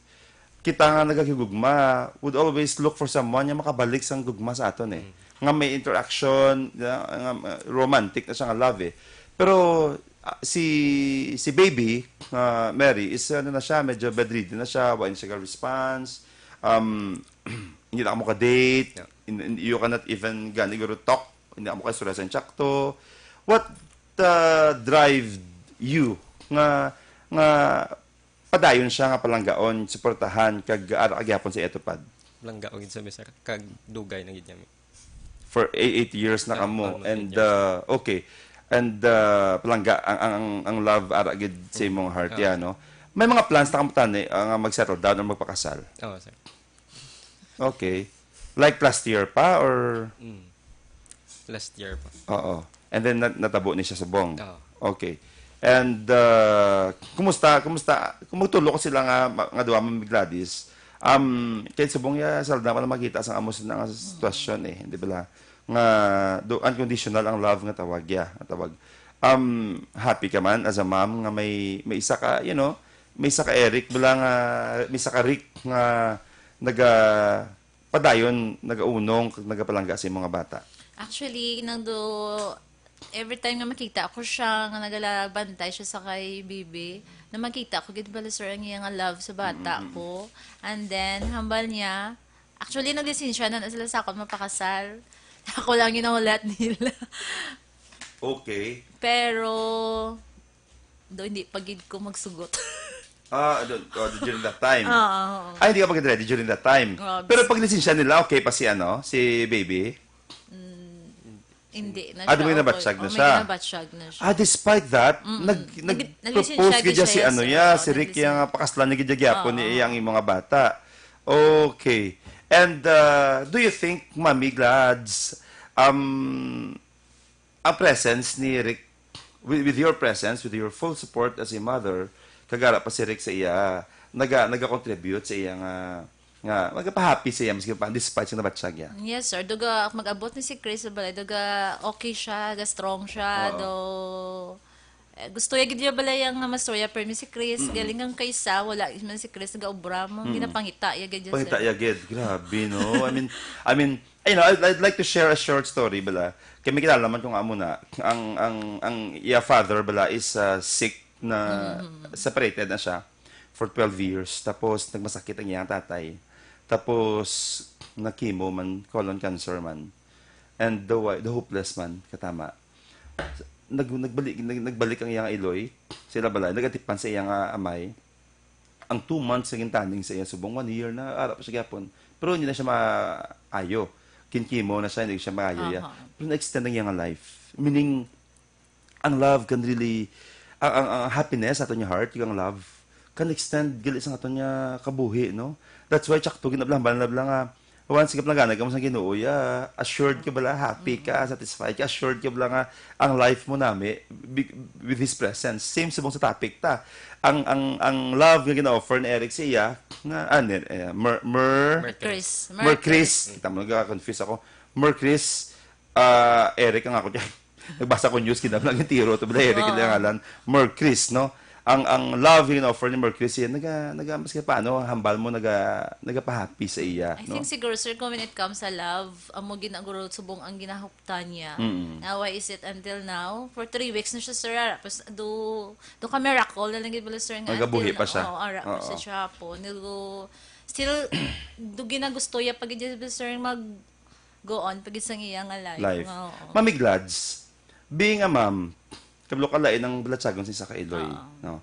kita nga nagakigugma, would always look for someone nga makabalik sang gugma sa aton, eh. nga may interaction, nga, nga, uh, romantic na siya nga love eh. Pero ah, si si baby, ah, Mary is ano na siya, medyo bedridden na siya, wa na siya response. Um, hindi na kamo ka-date. Yeah. In- in- you cannot even gani guro talk. Hindi na kamo ka-istorya sa insakto. What uh, drive you nga nga padayon siya nga palanggaon, suportahan kag ara ka gyapon sa iya tupad? Langga gid sa mi, sir, kag dugay na gid niya mi. For eight, eight years na Ah, kamo. Almost And eight years. uh, okay. And uh, palangga ang ang ang, ang love ara gid sa imong heart, Ah. ya, no? May mga plans na kamo tani ah, nga mag-settle down or magpakasal? Oo, sir. Okay. Like last year pa or Mm. Last year pa. Oo. And then nat- natabo ni siya subong. Oo. Okay. And uh, kumusta kumusta kung magtulo ko sila nga ma- nga duha, Ma'am Gladys? Um, kay subong ya salda pa na makita sa amo sa nga sitwasyon eh, di ba? Nga do unconditional ang love nga tawag ya, nga tawag. Um, happy ka man as a mom nga may may isa ka, you know, may isa ka Eric bala nga may isa ka Rick nga naga padayon nagaunong kag nagapalangga sa imong nga bata? Actually, nang do, every time nga makita ko siya, nga nagalabantay siya sa kay Bibi, na makita ko gid pala, sir, ang iya nga love sa bata Mm-mm. ko. And then, hambal niya, actually, naglisensya na na sila sa akon mapakasal. Ako lang ginahulat nila. Okay. Pero, do, hindi pa gid ko magsugot. Ah, do, oh, do, during that time. Oo, oo. Ah, hindi ka pa gid ready during that time. Grabe. Pero pag lisensya nila, okay pa si ano, si baby? Mm, hindi na Ah, di siya mo okay. ginabatsyag na Oh, may siya? ginabatsyag na siya. Ah, despite that, Mm-mm. nag, Nag- nag-propose nalisensya gid gid siya si siya, ano sir. ya, Oo, si Rick, nalisensya. Yang pakaslan ni gid gyapon Oo. ni iyang imo nga bata. Okay. And uh, do you think, Mami Glads, um, ang presence ni Rick, with, with your presence, with your full support as a mother, kag ara pa si Rick sa iya, naga, naga-contribute sa iya nga, nga, nagapahappy sa iya, maski pa, despite sa nabatsyag niya. Yes, sir. Duga, mag-abot ni si Chris sa balay, duga, okay siya, ga strong siya, Oo. do, eh, gusto ya gid ya balay ang nga mastorya, pero si Chris, Mm-mm. galing ang kaysa, wala man si Chris, ga-obra mo, Mm-mm. ginapangita ya gid ya, Pangita sir. ya gid. Grabe, no? I mean, I mean, you know, I'd, I'd like to share a short story, bala. Kay may kilala man ko nga amo na, ang, ang, ang iya father, bala, is uh, sick na, Mm-hmm. separated na siya for twelve years. Tapos, nagmasakit ang iyang tatay. Tapos, na-chemo man, colon cancer man. And the, wi- the hopeless man, katama. Nag, nagbalik, nag, nagbalik ang iyang iloy. Sila, bala, nagatipan sa iyang ah, amay. Ang two months nga gintaning sa iya subong, one year na, ara pa siya gyapon. Pero hindi na siya maayo. Kin-chemo na siya, hindi siya maayo ya. Aha. Pero na-extend ang iyang life. Meaning, ang love can really, ang, ang, ang happiness ato niya heart, yung love, can extend gali sa ato niya kabuhi, no? That's why, tsakto, ginablang, bala, bala nga, once ka planggana ka mo sa Ginoo, ya, assured ka bala, happy ka, satisfied ka, assured ka bala nga ang life mo nami be- with His presence. Same subong sa topic ta. Ang ang ang love nga gina-offer ni Eric sa iya, nga, ah, ni, eh, Mer, Mer, Mer Chris. Mer Chris. Kita mo, nagka-confuse ako. Mer Chris, ah, Eric ang ako dyan. Nagbasa ko news, kinahanglan yung tiro, ito ba, Eric, Wow. yung ngalan? Mer Chris, no? Ang ang love nga gina-offer ni Mer Chris, yan, naga, naga, maski paano, ang hambal mo, naga, nagapahappy sa iya, I no? think siguro, sir, kung when it comes sa love, amo ginaguro subong ang ginahuptan niya. Mm. Now, why is it until now? For three weeks na siya, sir. Ara, pas, do, do ka miracle na lang gid bala, sir, nga Nagabuhi until pa na- siya. Oo, ara pa Oo. siya siya po. Nigo, still, do ginagusto ya pag gid, sir, mag go on pag gid sa iya nga life. Life. Nga, oo. Mami Glads, being a mom, kabalo ka lain ang balatsagon sa isa ka iloy, Oo. no?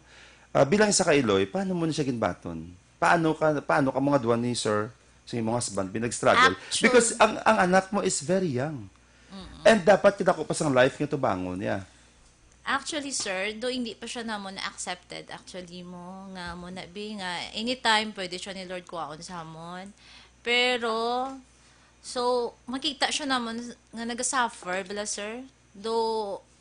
Ah, bilang isa ka iloy, paano mo na siya ginbaton? Paano ka paano ka mga duwa ni sir sa imong husband pinag-struggle? Actu- Because ang ang anak mo is very young. Mm-mm. And dapat kita ko pa sang life nga tubangon niya. Actually, sir, do hindi pa siya namon accepted actually mo nga mo na bi nga anytime pwede siya ni Lord kuwaon sa amon. Pero so makita siya namon nga naga-suffer bala, sir. Do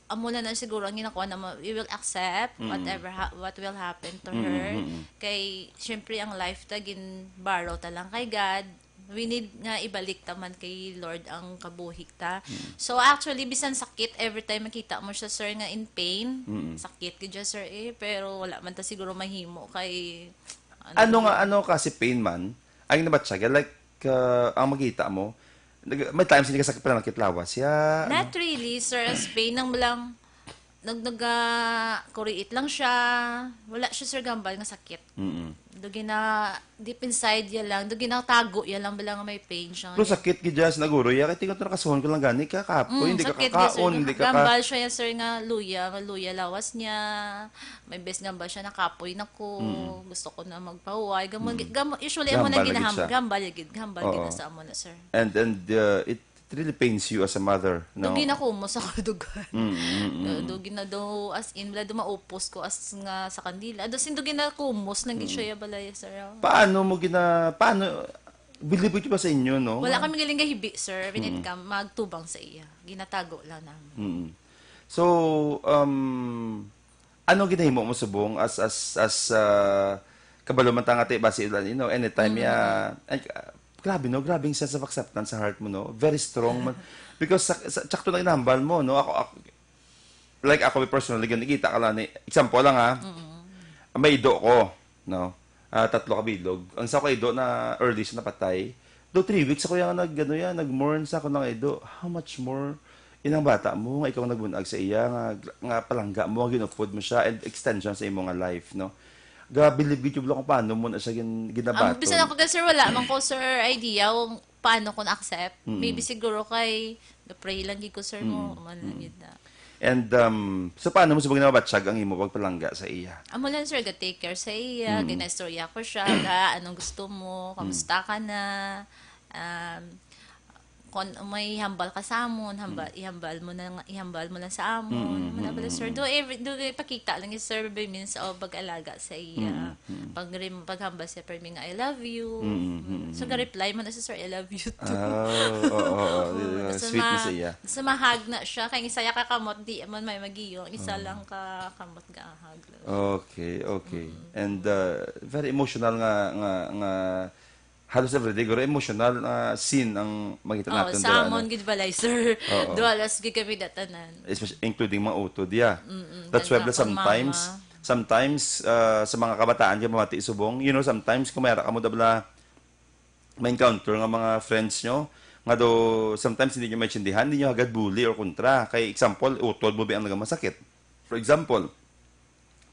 amo na na siguro ang ginakuha na mo, we will accept Mm. whatever ha- what will happen to Mm, her. mm, mm. Kay syempre ang life ta gin borrow ta lang kay God. We need nga ibalik ta man kay Lord ang kabuhi ta. Mm. So actually bisan sakit every time makita mo siya, sir, nga in pain, Mm. sakit gid siya, sir, eh, pero wala man ta siguro mahimo kay Ano nga, ano kasi pain man? Ang nabatsyaga, like, uh, ang makita mo, Nag-, may times hindi ka sakit pananakit lawas. Ya, Not really, sir. As pain nang lang, nag nagakuriit lang siya. Wala siya, sir, gambal nga sakit. Mm-mm. Do gina, deep inside ya lang, do ginatago ya lang bala nga may pain siya. Pero sakit gid siya, siguro. Ya, kay tingnan to, nakasuhon ko lang gani, ka kapoy, Mm, hindi ka sakit kakaon, gid, sir. Hindi ka ka... Gambal siya, sir, nga luya, nga luya lawas niya. May bes gambal siya, nakapoy na ko. Gusto ko na magpahuway. Gamo, gamo, usually, amo na Gambal lagi ginaham, siya. Gambal gid, gambal gid Oo. na sa amo na, sir. And, and uh, it really pains you as a mother, no? Do ginakumos ako, dugan. Mm, mm, mm. Do, do gina-, do, as in, wala, do maupos ko as nga sa kandila. Do, sin, do ginakumos lang gid siya, balay, sir. Paano mo gina... Paano... Believe it ba sa inyo, no? Wala kami galing gahibi, sir. When it come, magtubang sa iya. Ginatago lang namin. Mm. So, um, ano ginahimo mo subong as, as, as, uh, kabalo man ta nga, te, basi, you know, anytime ya, ay, uh, grabe, no? Grabe yung sense of acceptance sa heart mo, no? Very strong man. Because sa, sa, tsakto na ginahambal mo, no? Ako, ako, like, ako personally, gani, kita ka lang ni, example lang, ha? May ido ko, no? Ah, tatlo ka bilog. Ang sa ko ido na early siya napatay. Do three weeks ako yung nag, ano yan, nag-mourn sa ako ng ido. How much more inang bata mo nga ikaw nagbunag sa iya nga, nga palangga mo, nga ginupod mo siya, and extension sa imo nga life, no? Ga-believe gid yung kung paano mo na siya gin, Ang ginabaton. bisan ako, sir, wala man ko, sir, idea kung paano ko na-accept. Maybe siguro kay pray lang gid ko, sir, mo man lang gid na. And, um, so paano mo subong nabatyag ang imo pagpalangga sa iya? Amo lang, sir, ga-take care sa iya, ginaistorya ko siya, ga, anong gusto mo, kamusta ka na, um, kung may hambal ka sa amon, hambal, ihambal mo na, ihambal mo lang sa amon. Ano bala, sir? Do every, do ipakita lang, sir, by means of pag-alaga sa iya. Pag paghambal siya, permi nga, "I love you." So, ga-reply mo na siya, "Sir, I love you too." Oh, oo, oo. Tapos Sweet na ma- sa iya. Sa mahag na siya, kay isa ya ka kamot, di man may magiyo. Ang isa lang ka kamot ga-ahag. Okay, okay. And uh, very emotional nga, nga, nga halos everyday, guro emotional nga scene ang makita Oh, natin sa dira, amon ano? Gid balay, sir. Oo. Dualas gid kami datanan. Especially, including mga utod, yeah. That's why ganda bala pang sometimes, mama. Sometimes, uh, sa mga kabataan, kaya mamati subong, you know, sometimes kung mayroon ka mo da bala ma-encounter nga mga friends nyo, nga do, sometimes hindi nyo maintindihan, hindi nyo agad bully or kontra. Kay example, utod mo ba ang nagamasakit? For example,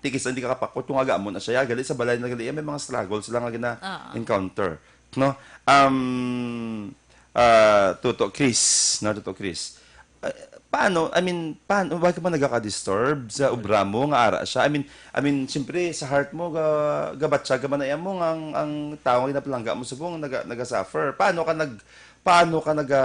tikis hindi ka kapakot kung aga mo na siya, gali sa balay na gali, may mga struggle sila nga gina-encounter. No? Um, ah, Tuto Chris, no, Tuto Chris. Ah, paano, I mean, paano, why ka ba nagaka-disturb sa obra mo nga ara siya? I mean, I mean, siyempre, sa heart mo, ga, gabatsa ka man na mo nga ang, ang tao nga ginapalangga mo subong naga, naga-suffer. Paano ka nag, paano ka naga,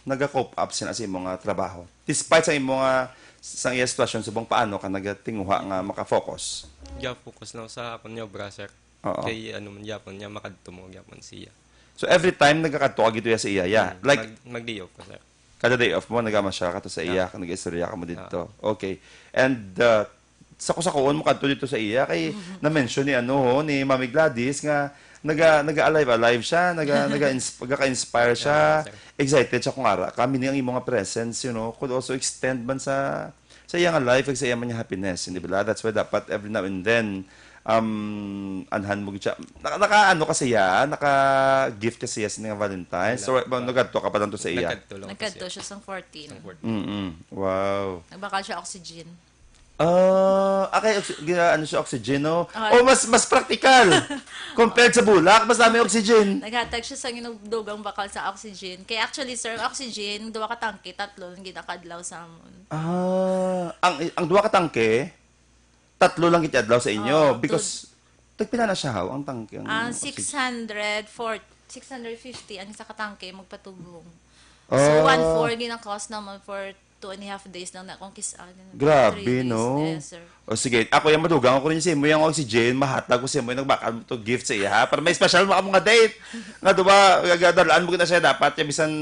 naga-cope up sina sa imo nga trabaho? Despite sa imo nga, sa iya sitwasyon subong, paano ka nagatinguha nga maka-focus? Ga-focus lang sa akon nga obra, sir. Oo. Kay ano man gyapon niya, makadto mo gyapon siya. So every time nagakadto ka gituya sa iya, yeah. Mm, Like, mag, mag-day off ko, sir. Kada day off mo, nagama siya kato sa iya, nag-istorya ka mo dito. Okay. And uh, sa kusakuon mo kadto dito sa iya, kay na-mention ni ano ho, ni Mami Gladys nga naga naga-alive alive siya, naga naga nagaka-inspire siya, Yeah, sir. Excited siya kung ara ka, meaning ang imo nga presence, you know, could also extend man sa sa iya nga life, kag sa iya man nga happiness, hindi ba? That's why dapat every now and then, um, anhan mo gid siya. Naka, naka ano ka siya, naka gift ka siya sa nga Valentine's. So, Wala pa. Nagkadto ka pa lang to sa iya. Nagkadto lang Nagkadto kasi. Siya sang fourteen. Sang fourteen. Mm-mm. Wow. Nagbakal siya oxygen. Ah, ah, kay oxy- gina- ano siya, oxygen, no? Ah. Oh, mas mas practical. Compared sa bulak, mas dami oxygen. Naghatag siya sa inudugang bakal sa oxygen. Kay actually, sir, ang oxygen, duha ka tangke, tatlo lang ginakadlaw sa amon. Ah, ang ang duha ka tangke, tatlo lang gid adlaw sa inyo Oo, because tagpila na siya, haw, ang tangke, ang Ah, oxygen? six hundred for six hundred fifty ang isa ka tangke magpatubong. Ah. So, one four gina-cost naman for two and a half days lang na kung kis-, ah, ganun, Grabe, three days. no? Yes, sir. O sige, ako yung madugang ako rin sa imo yung oxygen, mahatag ko sa imo yung nagbakal mo to gift sa iya, ha? Para may special mo ka mga date. Nga diba, gadalaan mo na siya dapat yung bisan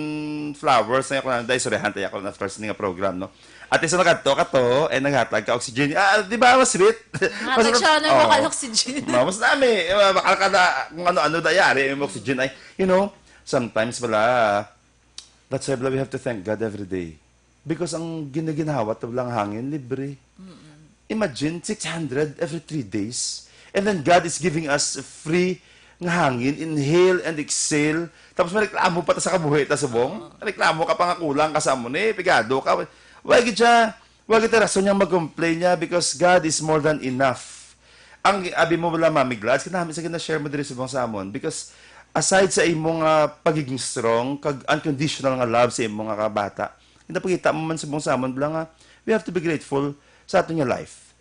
flowers na yung kunang dahil surihan tayo ako na first nga program, no? At isa nakadto ka to, eh, naghatag ka oxygen. Ah, di ba, mas sweet? Hatag siya na Oo. bakal oxygen. Ma, mas nami, eh, bakal ka na, kung ano-ano dayari, yung oxygen ay, you know, sometimes pala, that's why pala we have to thank God every day. Because ang ginaginhawa to lang hangin, libre. Imagine, six hundred every three days. And then God is giving us free nga hangin, inhale and exhale. Tapos mareklamo pa ta sa kabuhi ta subong. Reklamo ka pa nga kulang ka sa amo ni, pigado ka. Wa gid siya, wa gid ta rason nga mag-complain niya because God is more than enough. Ang abi mo wala, Mami Glads, kinahanglan sa gina-share mo diri subong sa amon because aside sa imong ah, pagiging strong kag unconditional nga love sa imong nga kabata, ginapakita mo man subong sa amon bala nga we have to be grateful sa aton nga life.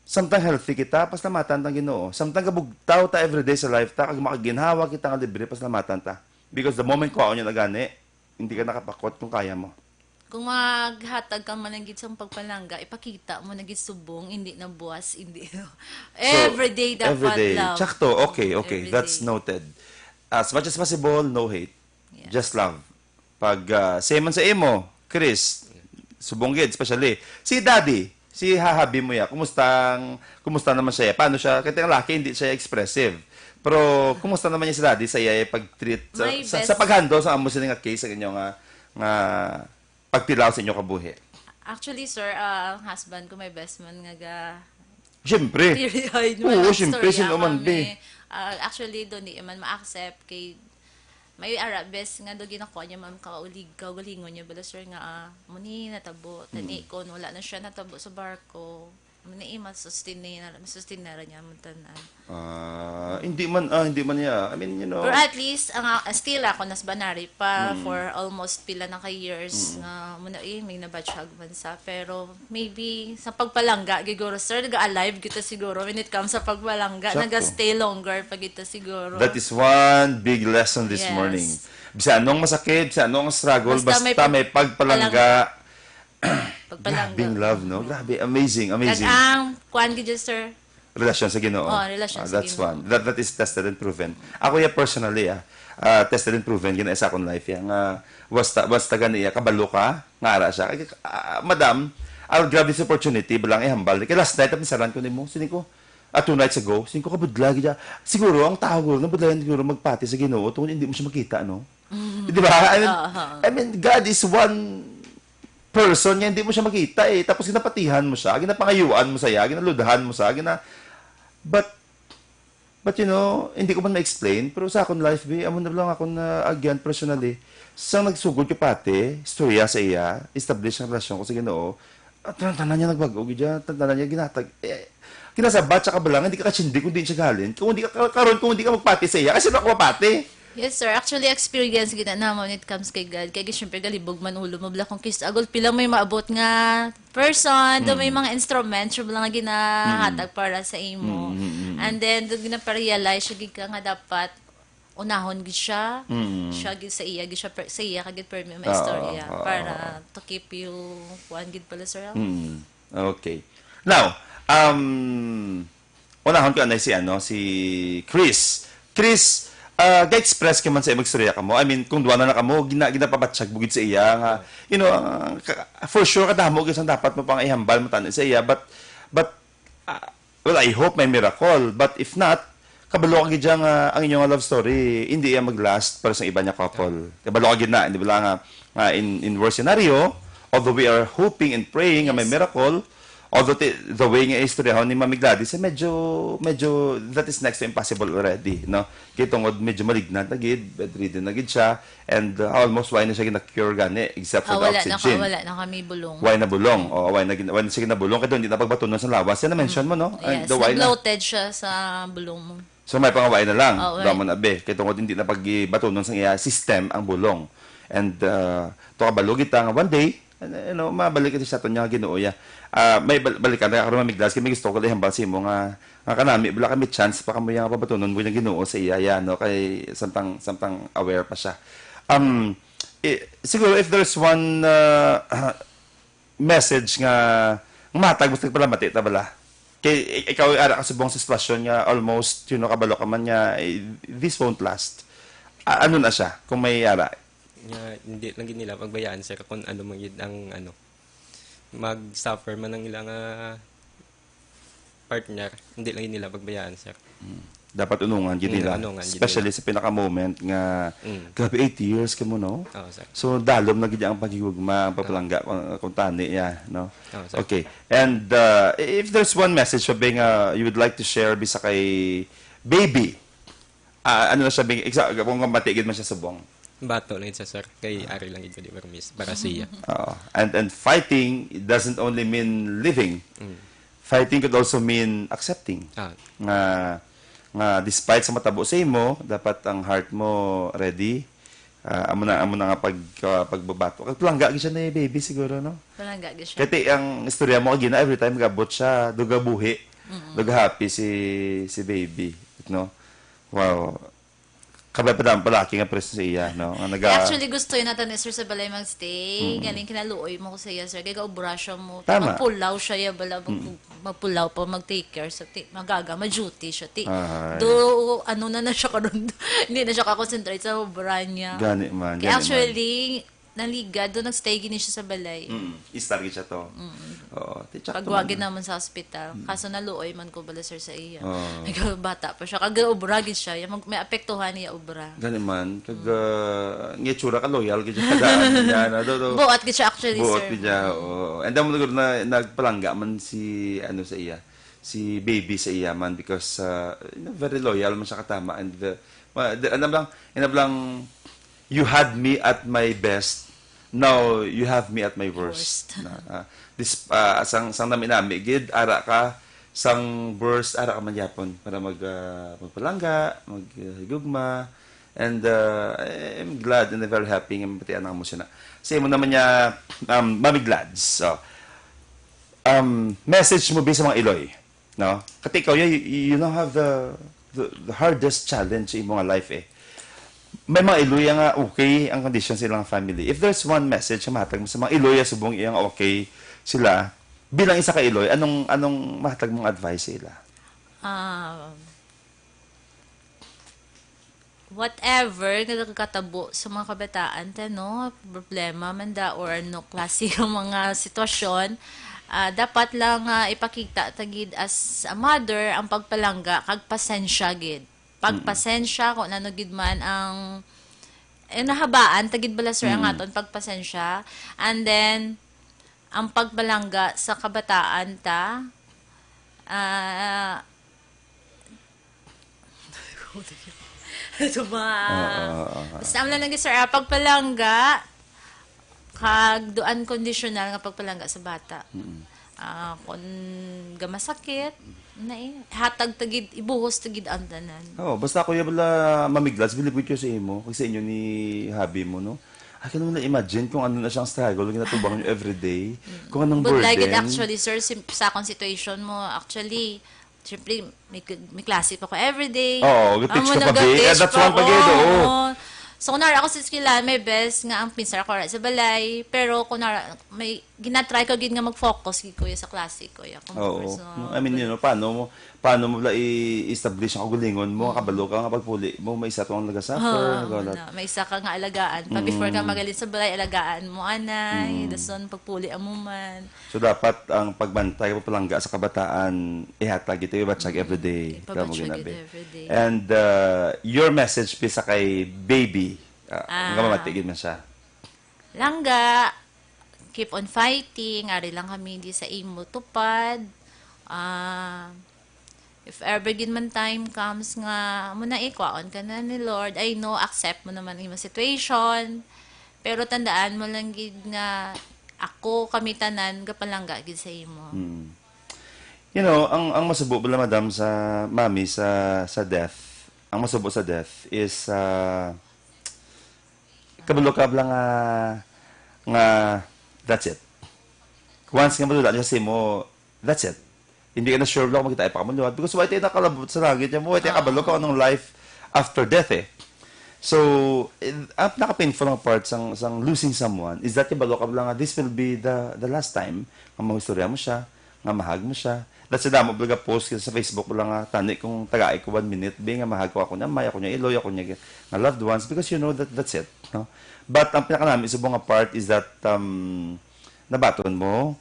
Samtang healthy kita, pasalamatan ta ang Ginoo. Samtang kabugtaw ta everyday sa life ta, kag makaginhawa kita nga libre, pasalamatan ta. Because the moment kuhaon niya na gani, hindi ka nakapakot kung kaya mo. Kung maghatag ka man lang gid sang pagpalangga, ipakita mo na gid subong, hindi na buwas, hindi. So, Everyday dapat everyday. Love. Sakto. Okay, okay. That's Everyday. Noted. As much as possible, no hate. Yes. Just love. Pag ah, same man sa imo, Chris, subong gid, especially si Daddy, si hahabi mo ya, kumusta ang, kumusta naman siya? Paano siya? Kasi ang laki hindi siya expressive. Pero kumusta naman niya si Daddy sa iya pag-treat sa, My sa, best sa pag-handle sa amo sini nga case sa inyo nga nga pagtilaw sa inyo kabuhi? Actually, sir, ah, ang husband ko may best man nga ga Siyempre. Teary-eyed man Oo, ang siyempre, istorya sino man, kami. Be? Ah, actually, doon di man ma-accept kay may ara best nga do ginakuha niya, ma'am, kaulig, kaugalingon niya bala, sir, nga ah, muni natabo. Tani Mm. Kon wala na siya natabo sa barko, muni mas sustain na, mas sustain na ra niya mo tanan. Ah, hindi man, ah, hindi man niya. I mean, you know. Pero at least, ang, ah, still ako nas banari pa Mm. for almost pila na ka years Mm. nga muna eh, may nabatsyag man sa. Pero maybe sa pagpalangga, giguro, sir, naga-alive kita siguro when it comes sa pagpalangga. Sakto. Naga-stay longer pa kita siguro. That is one big lesson this Yes. morning. Bisan anong masakit, bisan anong struggle, Basta may basta pag-, may pagpalangga, palangga. Pagpalangga. Grabing love, no? Grabe, amazing, amazing. Kag ang, kuan gid, sir, Relasyon sa Ginoo. Oh, relasyon Ah, sa that's Ginoo. One. That, that is tested and proven. Ako ya personally, ah, ah, tested and proven, gina sa akong life ya, nga basta, basta gani ya, kabalo ka, nga ara siya. Kay, ah, madam, I'll grab this opportunity, balang ihambal. Kay last night, napisaran ko nimo, sini ko, ah, two nights ago, sini ko, kabudla, gid siya. Siguro, ang tao, nabudlayan siguro magpati sa Ginoo, tungod hindi mo siya makita, no? Mm. Di ba? I mean, Oo. I mean, God is one person nga hindi mo siya makita eh. Tapos ginapatihan mo siya, ginapangayuan mo sa iya, ginaludhan mo sa, gina-, but, but you know, hindi ko man ma-explain, pero sa akon life, be, amo na lang akong naagyan personally. Sang nagsugod ka pati, istorya sa iya, establish ang relasyon ko sa Ginoo, at tanan-tanan niya nagbag-o, gid siya, tanan-tanan niya ginatag, eh, kinasabat sa kabalangan, hindi ka katsindi kung di siya gahalin. Kung hindi ka, karon, kung hindi ka magpati sa iya, kasi na ako mapati. Yes, sir. Actually, experience gid na naman when it comes kay God. Kaya syempre, galibog man ulo mo, bala kung kis-, agol pila may maabot nga person, do may Mm. mga instruments, siya lang nga ginahatag Mm. para sa imo. Mm, mm, mm, mm. And then, doon ginaparealize siya gid ka nga dapat unahon gid siya. Mm. Siya gid sa iya, gid siya per-, sa iya ka gid permi may Oo, istorya oo, para oo. To keep you, kuan gid pala, sir. Mm. Okay. Now, um, unahon ko anay si, ano, si Chris. Chris, ah, ga-express ka man sa imong istorya kamo. I mean, kung duwa na na kamo, gina-, ginapabatsyag bugid sa iya nga, you know, ah, ka-, for sure, kadamo gyud sang dapat mo pang ihambal mo tani sa iya. But, but, ah, well, I hope may miracle. But if not, kabalo ka gid dyan nga ang inyong love story, hindi iya mag-last para sa iba niya couple. Kabalo ka gid na, hindi ba lang nga, nga in, in worst scenario, although we are hoping and praying nga may Yes. miracle, although ti-, the way nga istoryahon ni Mami Gladys, eh, medyo, medyo, that is next to impossible already, no? Kay tungod medyo malignant na gid, bedridden na gid siya, and, uh, almost wala na siya gina-cure gani, except for Ah, the wala na ka-, oxygen. Wala na kami bulong. Wala na bulong. O, wala na gin-, wala na siya ginabulong, kay hindi na pagbatunon sa lawas. Yan na-mention mo, no? Ay, Yes, the wala na. Na-bloated siya sa bulong mo. So, may pangaway na lang. Oo, Damo eh. Na, be. Kay tungod hindi na pagbatunon sa iya system ang bulong. And, uh, to kabalo kita nga one day, ano, ano, mabalik ito sa aton niya Ginoo, ya. Ah, may bal-, balikan na karon, Mami Gladys, kay may gusto ko lang ihambal sa imo nga, nga kanami, wala kami chance pa kamo yang pabatunon mo yung Ginoo sa iya, ya, no? Kay samtang, samtang aware pa siya. Um, eh, siguro if there's one, uh, message nga, nga matag, basta palamati ta bala. Kay i-, ikaw ara ka subong sa sitwasyon nga almost, you know, kabalo ka man nga, eh, this won't last. A-, ano na siya, kung may ara? Nga, hindi lang gid nila pagbayaan, sir, kung ano man gid ang, ano, mag-suffer man ang ilang, ah, partner, hindi lang gid nila pagbayaan, sir. Mm. Dapat unungan gid Mm, nila. Unungan gid Especially nila. Sa pinaka-moment nga, Mm. Grabe, eight years ka mo, no? Oo, sir. So, dalom na gid ang paghigugma, ang Oo. Pagpalangga, kung, kung tani, ya, no? Oo, sir. Okay. And, uh, if there's one message pa ba nga you would like to share bisa kay baby, Ah, ano na siya, bing-, exa-, kung mati gid man siya subong. Bato lang siya, sir. Kay ari lang gid ko di permis para siya. Oo. And, and fighting doesn't only mean leaving. Mm. Fighting could also mean accepting. Ah. Nga, nga despite sa matabo sa imo, dapat ang heart mo ready. Ah, amo na, amo na nga pag, ah, pagbabato. Kag palangga gid siya ni baby siguro, no? Palangga gid siya. Kay ti-, ang istorya mo kagina, every time gabot siya, dugabuhi, Mm. dugahappy si, si baby, no? Wow. Kabay pa daw ang palaki nga presyo sa iya, no? Nga naga- Actually, gusto yun natin ni sir sa balay magstay. Mm. Galing kinaluoy mo ko sa iya, sir. Kaya gaobra siya mo. Tama. Magpulaw siya, ya, bala, mag-, Mm. magpulaw pa, mag-take care. So, ti, magaga, ma-duty siya. Ti, Ay. do, ano na na siya karon. Hindi na siya kakonsentrate sa obra niya. Gani man, Kaya gani man. actually, naligad, do nagstay gini siya sa balay. Mm. Istar gid siya to. Mm. Oo. Ti, tsakto Pagwagi man. naman sa hospital. Mm. Kaso naluoy man ko bala, sir, sa iya. Oo. Bata pa siya. Kag obra gid siya. Ya, mag-, may apektuhan niya obra. Gani man. Kag, Mm. ah, ang itsura ka, loyal gid siya. Kadaan niya, na, do, do. Buot gid siya, actually, Buot sir. gid siya, oo. And then, na, nagpalangga man si, ano, sa iya, si baby sa iya man because, ah, you know, very loyal man siya katama. And, uh, ma-, the, ano lang, ano lang, "You had me at my best. Now you have me at my worst." Worst. Na, ah, this, ah, sang, sang nami-nami gid, ara ka, sang worst, ara ka man yapon para mag, ah, magpalangga, maghigugma. And, ah, I'm glad and I'm very happy nga mabatian ang amo sina. Sa imo naman niya, um, Mami Glads. So, um, message mo bi sa mga iloy, no? Kati ikaw, you, you now have the, the, the hardest challenge sa imo nga life, eh. May mga iloy nga okay ang condition sa ilang family. If there's one message nga mahatag mo sa mga iloy nga subong iya nga okay sila, bilang isa ka iloy, anong, anong mahatag mong advice sa ila? Um, whatever nga nakakatabo sa mga kabataan ta, no, problema man da or ano klase nga mga sitwasyon, ah, dapat lang, ah, ipakita ta gid as a mother ang pagpalangga kag pasensya gid. Pagpasensya kung ano gid man ang, eh, nahabaan ta gid bala, sir, ang Mm. aton pagpasensya. And then, ang pagpalangga sa kabataan ta, ah, Ito ba? Oo, oo, oo. Basta, amo lang lagi, sir, ah, pagpalangga, kag do unconditional nga pagpalangga sa bata. Mm. Ah, kung gamasakit, na eh, hatag ta gid, ibuhos ta gid ang tanan. Oo, basta, Kuya, bala, Mami Glads, bilib ko sa imo, kag sa inyo ni hubby mo, no? I can only imagine kung ano na siyang struggle, ginatubang niyo everyday, Mm. kung anong But like it burden. actually, sir, sim-, sa akong situation mo, actually, Siyempre, may, may klase pa ko everyday. Oo, Amo nag-teach ka pa, bi. Eh, that's one pa gid, oo. So, kung nara ako sa eskwelahan, may best nga ang pinsar ko ra sa balay. Pero kung nara, may ginatry ko gid nga mag-focus gid, kuya, sa klase, kuya. Kung Oo. personal. No, I mean, you know, paano mo, paano mo bala i-establish ang kaugalingon mo, Mm. kabalo ka nga pagpuli mo, may isa to ang nagasuffer, Oo, nagwala. Wala. May isa ka nga alagaan. Pa before ka Mm. magaling sa balay, alagaan mo, anay. Mm. Dason, pagpuli amo man. So, dapat ang pagbantay, pagpalangga sa kabataan, ihatag ito, ibatyag Mm. everyday. Ipabatyag Kamo ginabi. it everyday. And, uh, your message, pisa kay baby, uh, Ah. nga mamati gid man siya. Langga, keep on fighting, ari lang kami di sa imo tupad. Ah, If ever gid man time comes nga mo na ikwaon ka na ni Lord, I know, accept mo naman ang imong situation. Pero tandaan mo lang gid nga ako, kami tanan, gapalangga gid sa imo. Mm. You know, ang, ang masubo bala, madam, sa mami, sa, sa death, ang masubo sa death is, ah, kabalo ka lang nga, nga that's it. Once nga madula siya sa imo, that's it. Hindi ka na sure lang kung makita pa ka mo liwat. Because wa tayo nakalabot sa langit niya mo, wa tayo Oo. kabalo ka anong life after death, eh. So, eh, ang pinaka-painful nga part sang, sang losing someone is that kabalo ka lang nga this will be the, the last time nga maistorya mo siya, nga mahag mo siya. That's why damo baga post kita sa Facebook lang nga, "Tani kung tagai ko one minute, be, nga mahag ko ako niya, may ako niya, iloy ako niya, nga loved ones," because you know that that's it, no? But ang pinakanami subong nga part is that, um, nabaton mo,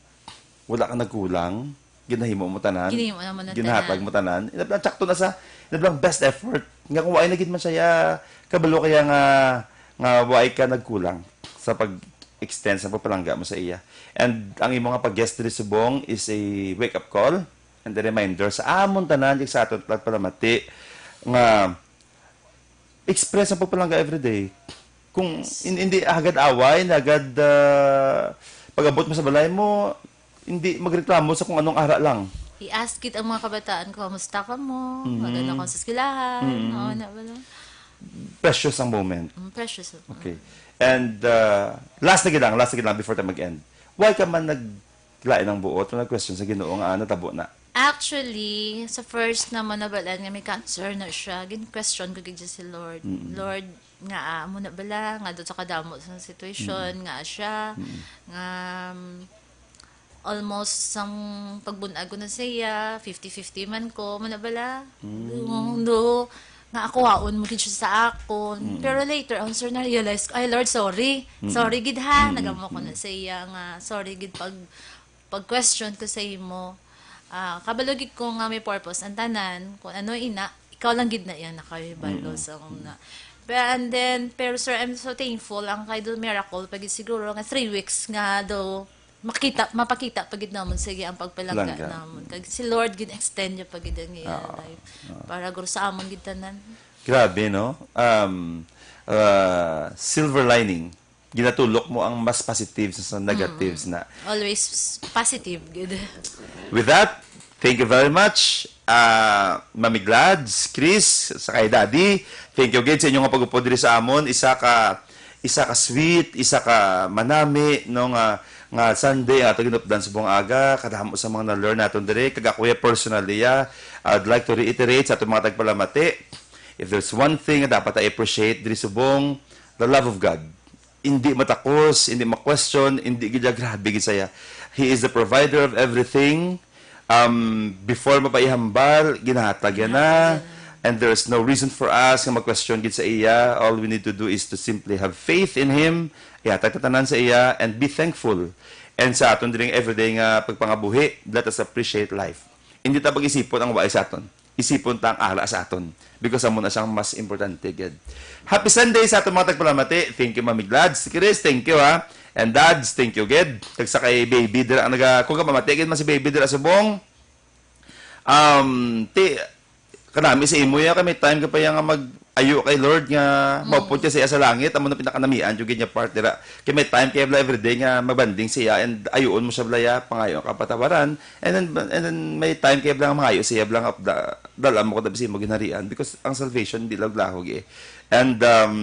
wala ka nagkulang, ginahimo mo tanan, Ginahimo naman ang ginahatag tanan. mo tanan. Inablang tsakto na sa, inablang best effort. Nga kung waay na gid man siya, ya, kabalo kaya nga, nga waay ka nagkulang sa pag-extend sa pagpalangga mo sa iya. And ang imo nga pag-guest diri subong is a wake-up call and a reminder sa amon tanan, kag sa aton pagpalamati nga express ang pagpalangga everyday. Kung Yes. hin-, hindi agad away, hindi agad, ah, pag-abot mo sa balay mo, hindi magreklamo sa kung anong ara lang. He asked it ang mga kabataan ko, "Kamusta ka mo? Mm. Maganda ka sa eskwelahan?" Mm. Oo, na ba lang? Precious ang moment. Mm, precious. Okay. And, ah, last na gid lang, last na gid lang before tayo mag-end. Why ka man naglain ang buot o nag-question sa Ginoo nga, ah, natabo na? Actually, sa first naman nabalaan nga may cancer na siya, gin-question ko gid siya si Lord. Mm. Lord, nga, ah, amo na bala, nga doon sa kadamo sa situation, Mm. nga siya, Mm. nga, um, almost sang pagbunag ko na siya, fifty fifty man ko, amo na bala. Mm. Yung do, nga akuhaon mo gid siya sa akon. Mm. Pero later on, sir, na-realize ko, "Ay, Lord, sorry. Mm. Sorry gid ha, Mm, nagamo ko mm. na sa iya nga, sorry gid pag, pag-question ko sa imo. Ah, kabalo gid ko nga may purpose ang tanan, kung ano ina, ikaw lang gid na iya nakahibalo Mm. sa una." Pero, and then, pero sir, I'm so thankful, ang kay do miracle, pa gid siguro nga three weeks nga do, makita, mapakita pa gid namon, sige, ang pagpalangga Langga. namon. Kag si Lord, gid-extend niya pa gid ang iya Oo. life. Oo. Para guro sa amon gid tanan. Grabe, no? Um, ah, silver lining. Ginatulok mo ang mas positive sa, sa negatives Mm-mm. na. Always positive, gid. With that, thank you very much, ah, Mami Glads, Chris, sa kay Daddy. Thank you gid sa inyo nga pag-upod diri sa amon. Isa ka, isa ka sweet, isa ka manami, no, nga, nga Sunday, nga ato ginupdan subong aga. Kadamo sa mga na-learn naton diri. Kag ako, ya, personally, ya, I'd like to reiterate sa atong mga tagpalamati, if there's one thing nga dapat i-appreciate diri subong, the love of God. Hindi matakos, hindi ma-question, hindi gid siya grabe gid saya. He is the provider of everything. Um, before mapaihambal, ginahatag yan na. Ginahatag yan. And there's no reason for us nga mag-question gid sa iya. All we need to do is to simply have faith in Him, ihatag ta tanan sa iya, and be thankful. And sa aton diri nga everyday nga pagpangabuhi, let us appreciate life. Hindi ta pag-isipon ang waay sa aton. Isipon ta ang ara sa aton. Because amo na siyang mas importante gid. Happy Sunday sa aton mga tagpalamati. Thank you, Mami Glads. Chris, thank you, ha. And Dads, thank you gid. Kag sa kay Baby dira ang naga-, kung kapamati gid man si Baby dira subong. Um, ti, kanami sa imo ya, kay may time ka pa ya nga mag-ayo kay Lord nga Mm. maupod ka sa iya sa langit. Amo na pinakanamian jud gid nga part dira. Kay may time kay bala everyday nga mabanding siya and ayuon mo siya bala ya, pangayo ang kapatawaran. And then, and then may time kay bala nga mangayo siya bala nga da-, dala mo ko tabi sa imo ginharian because ang salvation di laglahog eh. And, um,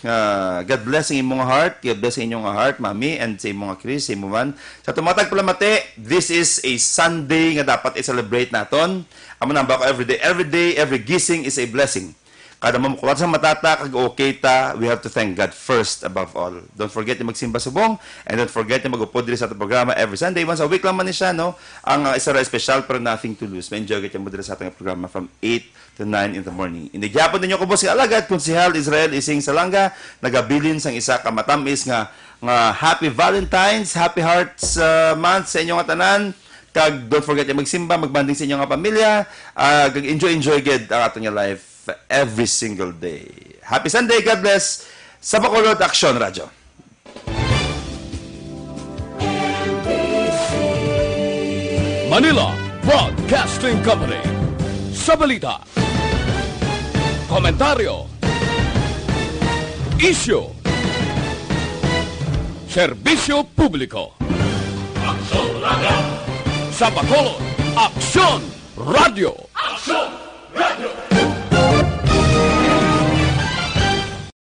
ah, God bless ang imong heart, God bless ang inyong heart, Mami, and sa imong Chris, sa imo man. Sa atong mga tagpalamati, this is a Sunday nga dapat i-celebrate naton. Amo na ang bako everyday. Every day, every gising is a blessing. Kada mamukulat sa mata ta, kag okay ta, we have to thank God first above all. Don't forget yung magsimba subong, and don't forget yung mag-upod diri sa atong programa every Sunday. Once a week lang man ni siya, no? Ang, ah, isa ra special, pero nothing to lose. Ma-enjoy kita mo diri sa atong programa from eight to nine in the morning. Ini gyapon ninyo kubos nga alagad, Konsehal Israel Ising Salanga, nagabilin sang isa ka matamis nga, nga Happy Valentine's, Happy Hearts, ah, Month sa inyo nga tanan. Kag don't forget yung magsimba, magbanding sa inyo nga pamilya, ah, kag enjoy, enjoy gid ang aton nga life every single day. Happy Sunday, God bless. Sa Bacolod, Aksyon Radyo. Manila Broadcasting Company. Sa balita, komentaryo, isyu, serbisyo publiko. Aksyon Radio. Sa Bacolod, Aksyon Radio. Aksyon Radio.